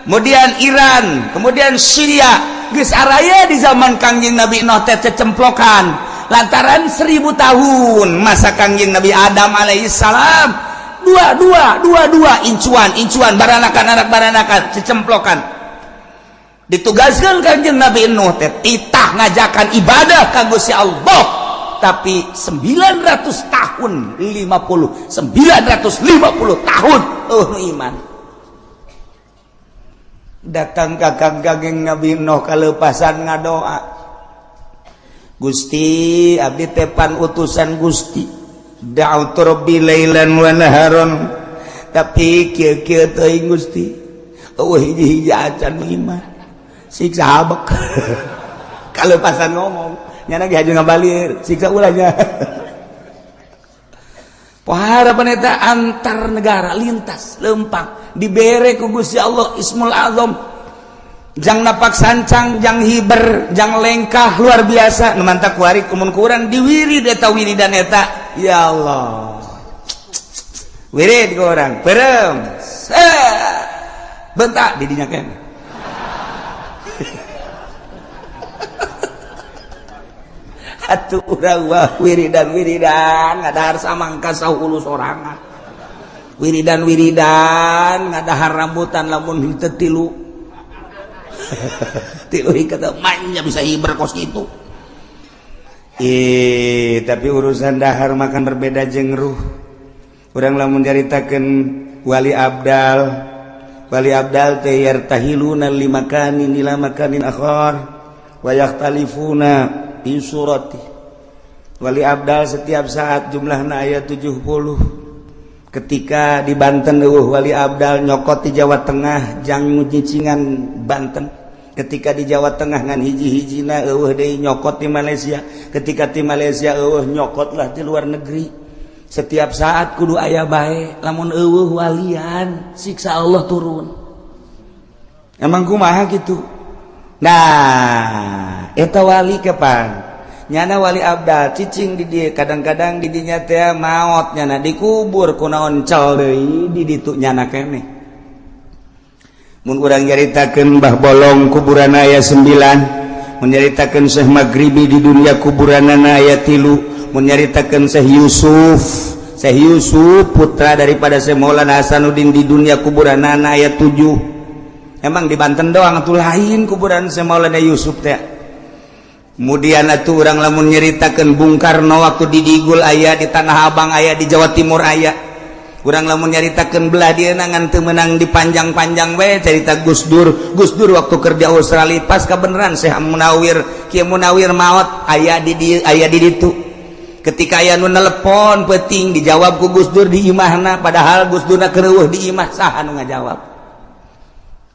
kemudian Iran, kemudian Syria. Geus araya di zaman Kangjeng Nabi Nuh teh cecemplokan. Lantaran 1000 tahun masa Kangjeng Nabi Adam alaihissalam, dua dua dua dua incuan incuan baranakan anak baranakan cecemplokan. Ditugaskan Kangjeng Nabi Nuh teh titah ngajakan ibadah ka Gusti Allah, tapi 900 tahun 50 950 tahun iman. Datang ka Kangjeng Nabi Nuh kalepasan ngadoa, Gusti abdi tepan utusan Gusti, da'utu rabbi lailan wa naharon, tapi kieu-kieu teuing Gusti, eueuh hiji-hiji acan iman. Siksa habek. Kalepasan ngomong nyana ge haju ngabalir siksa ulahnya. Pohara paneta antar negara lintas lempang dibere ku Gusti Allah Ismul Azam, jang napak sancang, jang hiber, jang lengkah luar biasa. Nu mantak kuari kumun kurang diwirid eta wiridan eta, ya Allah wirid ku urang peureum bentak di dinya keneh. Atuh urang wah wiridan-wiridan ngadahar samangka sahulu sorangan. Wiridan-wiridan ngadahar rambutan lamun henteu tilu. Tilu ikat manya bisa hiber kos kitu. Tapi urusan dahar makan berbeda jeung ruh. Urang lamun nyaritakeun wali abdal. Wali abdal teh yartahiluna limakanin ila makanin akhar wa yakhtalifuna fi surati. Wali abdal setiap saat jumlahna aya 70. Ketika di Banten eueuh wali abdal nyokot di Jawa Tengah jang nyicingan Banten. Ketika di Jawa Tengah ngan hiji-hijina eueuh deui nyokot di Malaysia. Ketika di Malaysia eueuh nyokotlah di luar negeri. Setiap saat kudu aya bae, lamun eueuh walian siksa Allah turun. Emang kumaha kitu? Nah, eta wali kapan? Nyana wali abdal cicing di dieu, kadang-kadang di dinya teh maot nyana dikubur kunaon cel deui di ditu nyana keneh. Mun urang nyaritakeun Mbah Bolong kuburan aya 9, mun nyaritakeun Syekh Maghribi di dunia kuburanana aya 3, mun nyaritakeun Syekh Yusuf, Syekh Yusuf putra daripada Syekh Maulana Hasanuddin di dunia kuburanana aya 7. Emang di Banten doang atuh lain kuburan Syekh Maulana Yusuf teh. Kemudian atuh urang lamun nyaritakeun Bung Karno waktu di Digul aya, di Tanah Abang aya, di Jawa Timur aya. Urang lamun nyaritakeun belah dieu ngan teu meunang dipanjang-panjang we carita Gus Dur. Gus Dur waktu kerja Australia pas kabeneran Syekh Munawir, Kiai Munawir maot aya di dieu aya di ditu. Ketika aya nu nelepon peuting dijawab ku Gus Dur di imahna, padahal Gus Durna keur eueuh di imah, saha nu ngajawab?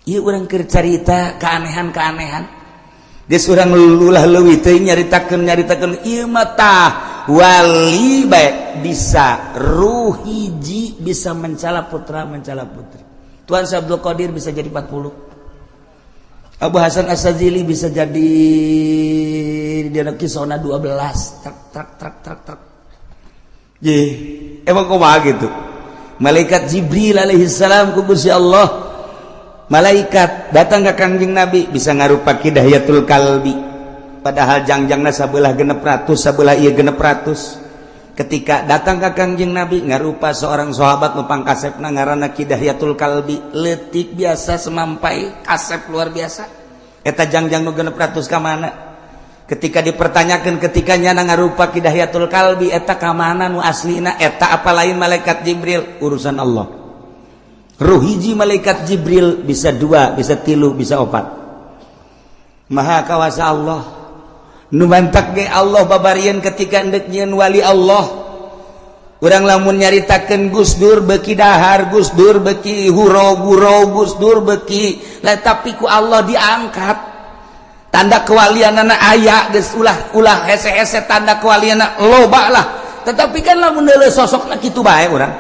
Ieu urang keur carita keanehan-keanehan. Geus urang ulah leuwih teuing nyaritakeun ieu mah tah wali bae bisa ruh hiji bisa mencala putra mencala putri. Tuan Syekh Abdul Qadir bisa jadi 40. Abu Hasan As-Sazili bisa jadi dina kisona 12 truk truk truk truk truk. Ye, emang kumaha gitu? Malaikat Jibril alaihi salam ku Gusti Allah. Malaikat datang ke Kangjeng Nabi bisa ngarupa Kidayatul Kalbi. Padahal jangjangna sabelah 600, sabelah ieu 600. Ketika datang ke Kangjeng Nabi ngarupa seorang sahabat nu pangkasepna ngaranna Kidayatul Kalbi, leutik biasa semampai kasep luar biasa. Eta jangjang nu 600 ka mana? Ketika dipertanyakan ketika nyana ngarupa Kidayatul Kalbi eta ka mana nu aslina eta apa lain malaikat Jibril? Urusan Allah. Ruh hiji malaikat Jibril bisa 2, bisa 3, bisa 4. Maha kawasa Allah nu mantak ge Allah babarian ketika endek nyieun wali Allah. Urang lamun nyaritakeun Gus Dur beuki dahar, Gus Dur beuki huro-guro, Gus Dur beuki lah, tapi ku Allah diangkat. Tanda kewalianana aya geus, ulah ulah hese-hese, tanda kewalianana loba lah. Tetapi kan lamun deuleu sosokna kitu bae urang.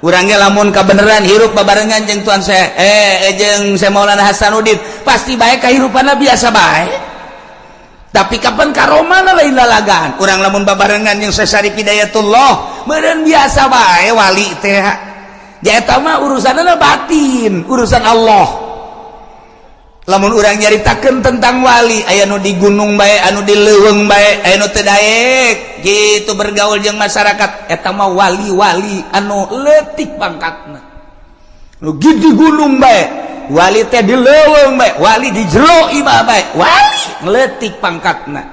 Urang ge lamun kabeneran hirup babarengan jeung Tuan saya jeung saya Maulana Hasanuddin, pasti bae kahirupanna biasa bae. Tapi kapan karomana lain lalagaan. Urang lamun babarengan jeung Syekh Syarif Hidayatullah meureun biasa bae wali teh. Ja eta mah urusanna batin, urusan Allah. Lamun urang nyaritakeun tentang wali, aya nu di gunung bae, anu di leuweung bae, aya nu teu daek gitu bergaul jeung masyarakat, eta mah wali-wali anu leutik pangkatna. Nu di gunung bae, wali teh di leuweung bae, wali di jero imah bae, wali leutik pangkatna.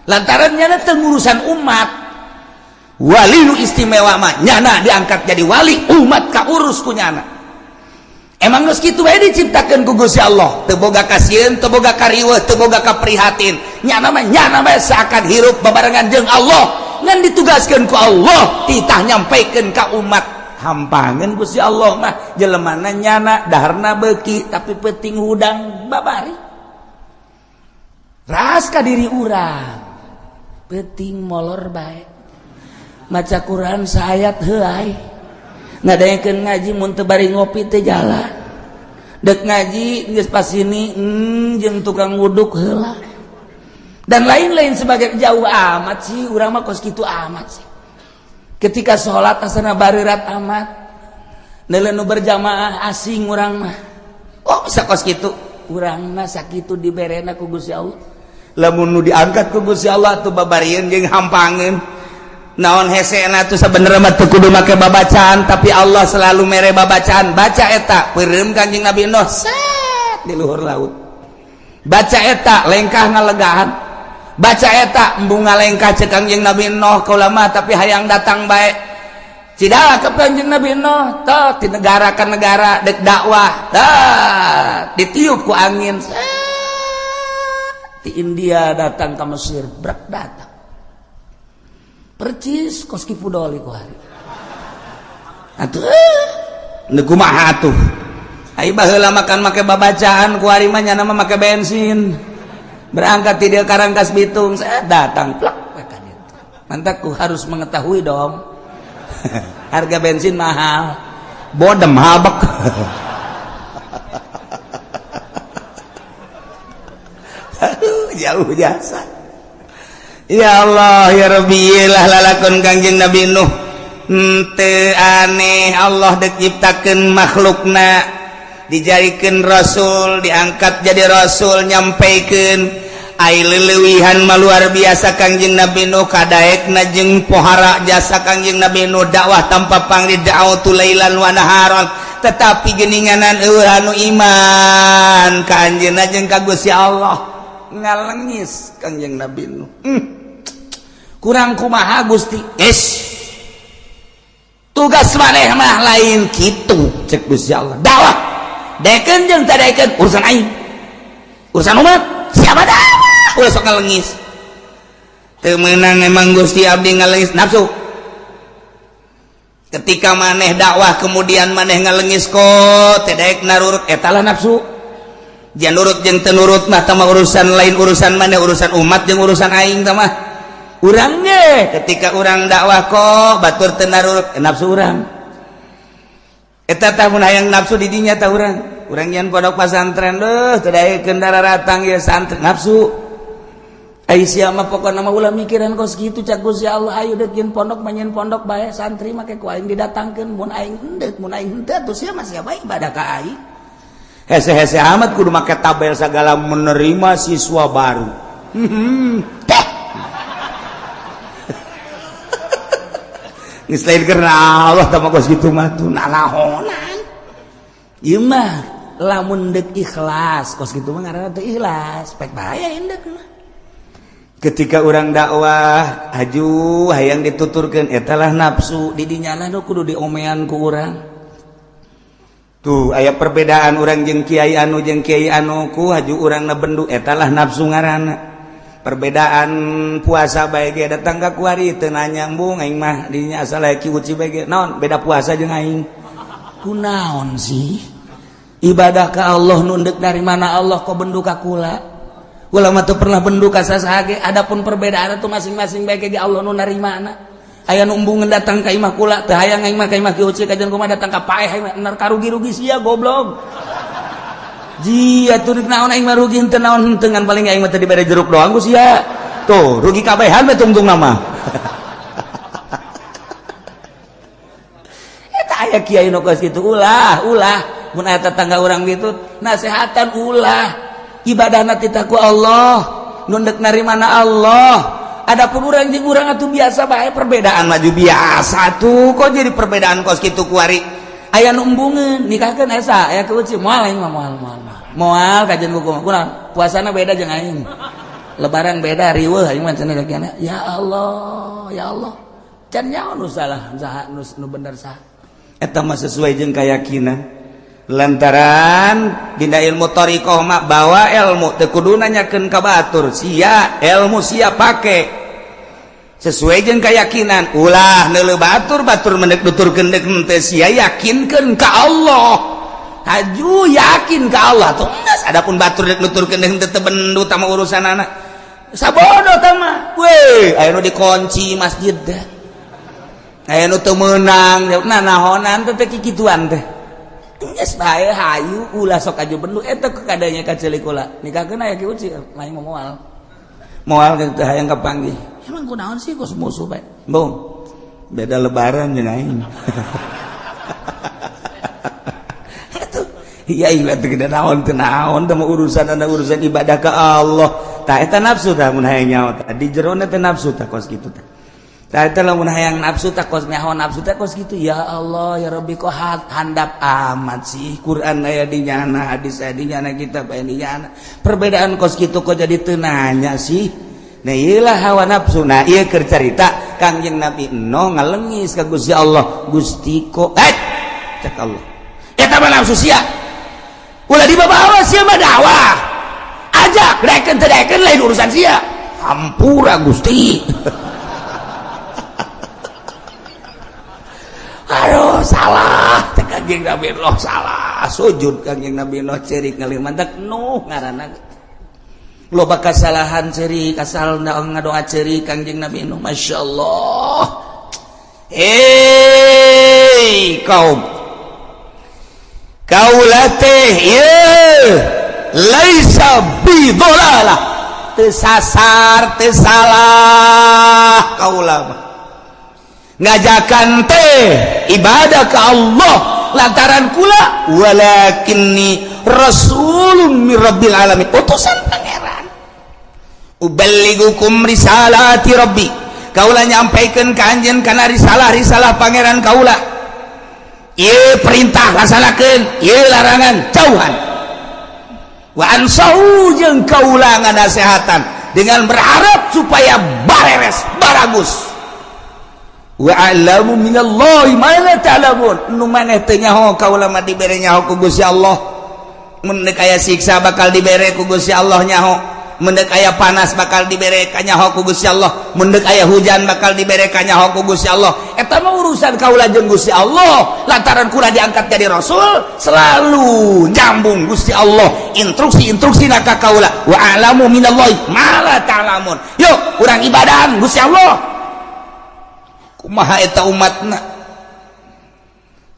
Lantaran nyana teu ngurusan umat. Wali nu istimewa mah nyana diangkat jadi wali, umat kaurus ku nyana. Emang geus kitu bae diciptakeun ku Gusti Allah, teu boga kasieun, teu boga kariweuh, teu boga kaprihatin. Nyana mah nyana bae seakan hirup babarengan jeung Allah, ngan ditugaskeun ku Allah titah nyampaikeun ka umat. Hampangeun Gusti Allah mah jelemana nyana daharna beuki tapi penting hudang babari. Ras ka diri urang. Penting molor bae. Maca Quran saayat heuay. Ngadaekeun ngaji mun teu bari ngopi teu jalan. Dek ngaji geus pas ini jeung tukang wuduk heula. Dan lain-lain sebagai jauh amat sih urang mah kos kitu amat sih. Ketika sholat asana barerat amat. Neuleuh nu berjamaah asing urang mah. Oh bisa kos kitu. Urang mah sakitu diberena ku Gusti Allah. Lamun nu diangkat ku Gusti Allah tuh babarieun jeung hampangeun. Naon hesena tuh sebenarnya mah teu kudu make babacaan, tapi Allah selalu mere babacaan. Baca eta peureum Kanjeng Nabi Nuh set di luhur laut. Baca eta lengkah ngalegahan. Baca eta embung ngalengkah cek Kanjeng Nabi Nuh kaula mah tapi hayang datang bae. Cidala ke Kanjeng Nabi Nuh tah di negara ka negara dek dakwah tah ditiup ku angin set di India datang ke Mesir, brak datang. Percis kos ki Fudoli ku hari. Atuh nu kumaha atuh? Ai baheula makan make babacaan, ku hari mah nyana mah make bensin. Berangkat ti dieu Karangkas Bitung, saya datang plak ka ditu. Mantak ku harus mengetahui dong. Harga bensin mahal. Bodem habek. Aduh, jauh jasa. Ya Allah ya Rabbi lah lalakon Kangjeng Nabi Nuh. Teu aneh Allah dek nyiptakeun makhlukna, dijadikeun rasul, diangkat jadi rasul, nyampaikeun ai leulewihan mah luar biasa Kangjeng Nabi Nuh kadaekna jeung pohara jasa Kangjeng Nabi Nuh dakwah tanpa pangli da'watu lailan wa naharan, tetapi geuninganan eueuh anu iman ka anjeunna jeung ka Gusti Allah ngalengis Kangjeng Nabi Nuh. Kurang kumaha Gusti? Es tugas maneh mah lain kitu cek Gusti Allah. Dakwah daekeun jeung teu daekeun urusan aing, urusan umat siapa dakwah ulah sok ngalengis. Teu meunang emang Gusti abdi ngalengis nafsu. Ketika maneh dakwah kemudian maneh ngalengis kok teu daek narurut, eta lah nafsu. Jangan nurut jeung teu nurut mah tah urusan lain, urusan maneh, urusan umat jeung urusan aing tah mah. Urang ge ketika urang dakwah kok batur teu narurut, nafsu urang. Eta tah mun hayang nafsu di dinya tah urang. Urang nyian pondok pasantren deuh teu daekeun daratang ieu santri nafsu. Ai sia mah pokona mah ulah mikiran kos kitu cak Gusti Allah, ayo deuk nyeun pondok mah nyeun pondok bae, santri make ku aing didatangkeun, mun aing hendeuk mun aing henteu atuh sia mah sia bae ibadah ka aing. Hese-hese amat kudu make tabel segala menerima siswa baru. Teh. Geus lain karena Allah tah mah kos kitu mah tuh nanahonan. Ieu mah lamun deuk ikhlas kos kitu mah ngaranna teu ikhlas, pek bahaya indeuk mah. Ketika urang dakwah aju hayang dituturkeun eta lah nafsu, di dinya nu kudu diomean ku urang. Tuh aya perbedaan urang jeung kiai anu jeung kiai anu ku haju urang na bendu, etalah nafsu ngaranna. Perbedaan puasa bae ge datang ka kuari teu nanya, "Embung, aing mah dinya asal aya Ki Uci bae ge naon beda puasa jeung aing?" Kunaon sih, ibadah ka Allah nu endek dari mana Allah, kok bendu ka kula? Kula mah teu pernah bendu ka sasaha ge. Adapun perbedaan itu masing-masing bae ge Allah nu narimana. Aya nu embungeun datang ka imah kula, teu hayang aing mah ka imah Ki Uci, kajian kumaha datang ka paeh aing mah karugi-rugi sia, goblok. Ji atuh rek naon aing mah rugi henteu naon henteu, ngan paling aing mah teu dibere jeruk doang ku sia. Tuh rugi kabehan we tungtung nama. Eta aya kiai nu kos kitu, ulah ulah mun aya tetangga urang gitu nasehatan, ulah, ibadahna titah ku Allah, nu endek narimana Allah. Adapun urang jeung urang atuh biasa bae, perbedaan maju biasa tuh, kok jadi perbedaan kos kitu kuari? Aya nu embungeun nikahkeun esa aya Ki Uci, moal aing mah, moal moal moal kajian ku kunaon, puasana beda jeung aing, lebaran beda, riweuh aing mah cenah. Ya Allah, ya Allah, can nyaho nu salah saha, nu bener saha. Eta mah sesuai jeung keyakinan, lantaran dina ilmu thariqah mah bawa ilmu teu kudu nanyakeun ka batur sia, ilmu sia pake sesuai jeung keyakinan, ulah neuleuh batur, batur mendek nuturkeun deuk henteu, sia yakinkeun ka Allah, haju yakin ka Allah tuh geus. Adapun batur dek nuturkeun deuk henteu, teu bendu tama urusanana, sabodo tah mah we. Aya nu dikunci masjid teh, aya nu teu meunang, nah nahonan teh kikituan teh. Geus bae, hayu, ulah sok aju bendu eta kadanya ka ceulik kula nikahkeun aya Ki Uci, lain mah moal moal teh hayang kapanggih. Emang kunaon sih kos musuh bae? Bung, beda lebaran jeung aing. Atuh iya iya teh naon teu naon teh urusan anda, urusan ibadah ka Allah. Tah eta nafsu tah, mun hayang nyaho tah di jerona teh nafsu tah kos kitu tah. Tah eta lamun hayang nafsu tah kos nyaho nafsu teh kos kitu. Ya Allah, ya Rabbi, kok handap amat sih? Quran aya di nyana, hadis aya di nyana, kitab aya di nyana, perbedaan kos kitu kok jadi teu nanya sih? Nah, iyalah hawa nafsu. Nah, ieu keur carita Kangjeng Nabi Nuh ngalengis ka Gusti Allah, "Gusti, kok eh?" Cek Allah, "Eta mah nafsu sia, ulah dibawa sia mah dakwah, ajak daekeun teu daekeun lain urusan sia." "Hampura, Gusti." Aduh, salah cek Kangjeng Nabi Nuh, salah. Sujud Kangjeng Nabi Nuh, cerik ngalih mantak Nuh ngaranna loba kasalahan, cerik asal ngadoa cerik Kangjeng Nabi Nuh. Masya Allah. Hei kaum, kaula teh ieu laisa bidolalah, teu sasar, teu salah kaula mah ngajakan teh ibadah ke Allah, lantaran kula walakinni rasulun min rabbil alamin, utusan Pangeran, uballigukum risalati rabbi, kaula nyampaikan ka anjeun kana risalah-risalah Pangeran kaula. Ieu perintah laksanakeun, ieu larangan jauhan, wa ansahu jeung kaula nganasehatan dengan berharap supaya bareres baragus, wa a'lamu minallahi ma la ta'lamun, nu maneh teu nyaho kaula mah dibere nyaho ku Gusti Allah. Mun deuk aya siksa bakal dibere ku Gusti Allah nyaho, mun deuk aya panas bakal dibere kanyaho ku Gusti Allah, mun deuk aya hujan bakal dibere kanyaho ku Gusti Allah. Eta mah urusan kaula jeung Gusti Allah, lantaran kula diangkat jadi rasul selalu nyambung Gusti Allah instruksi-instruksi ka kaula, wa a'lamu minallahi ma la ta'lamun. Yuk urang ibadahan Gusti Allah. Kumaha eta umatna?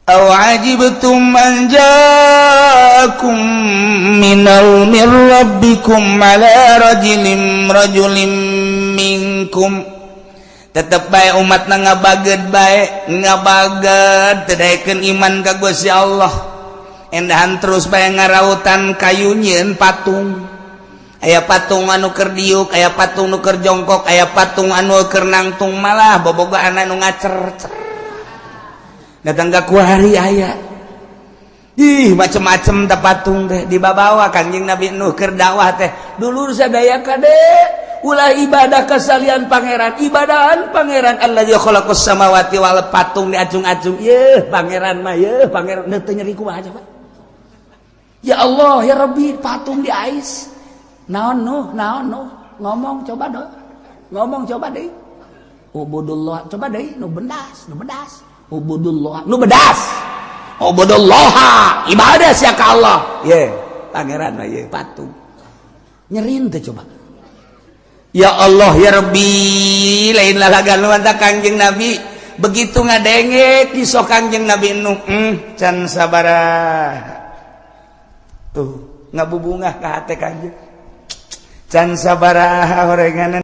Aw ajibtum an ja'akum minal min rabbikum ala rajulin minkum. Tetep bae umatna ngabaged bae, ngabaged teu daekeun iman ka Gusti Allah. Endahan terus bae ngarautan kayu nyieun patung. Aya patung anu keur diuk, aya patung nu keur jongkok, aya patung anu keur nangtung, malah bobogaan anu ngacer. Datang ka kuari aya ih macem-macem teh patung teh dibabawa. Kanjeng Nabi Nuh keur dakwah teh, "Dulur sadaya, kade Ulah ibadah ka salian Pangeran, ibadahan Pangeran alladzi khalaqas samawati wal patung diacung-acung. Ye Pangeran mah, ye Pangeran, teu nyeri kumaha coba? Ya Allah ya Rabbi, patung di ais. Naon nu, naon nu ngomong? Coba dong ngomong, coba deh. Ubudullah, coba deh. Nu bendas, nu bendas. Ubudullah, nu bedas. Ubudullah, ibadah sia ka Allah. Ye Pangeran mah, ye patung. Nyerin teh coba? Ya Allah ya Rabbi, lain lalagan lu. Kangjeng Nabi begitu ngadenge kisah Kangjeng Nabi Nuh, can sabaraha tuh ngabubungah ka hate Kangjeng, can sabaraha horenganan.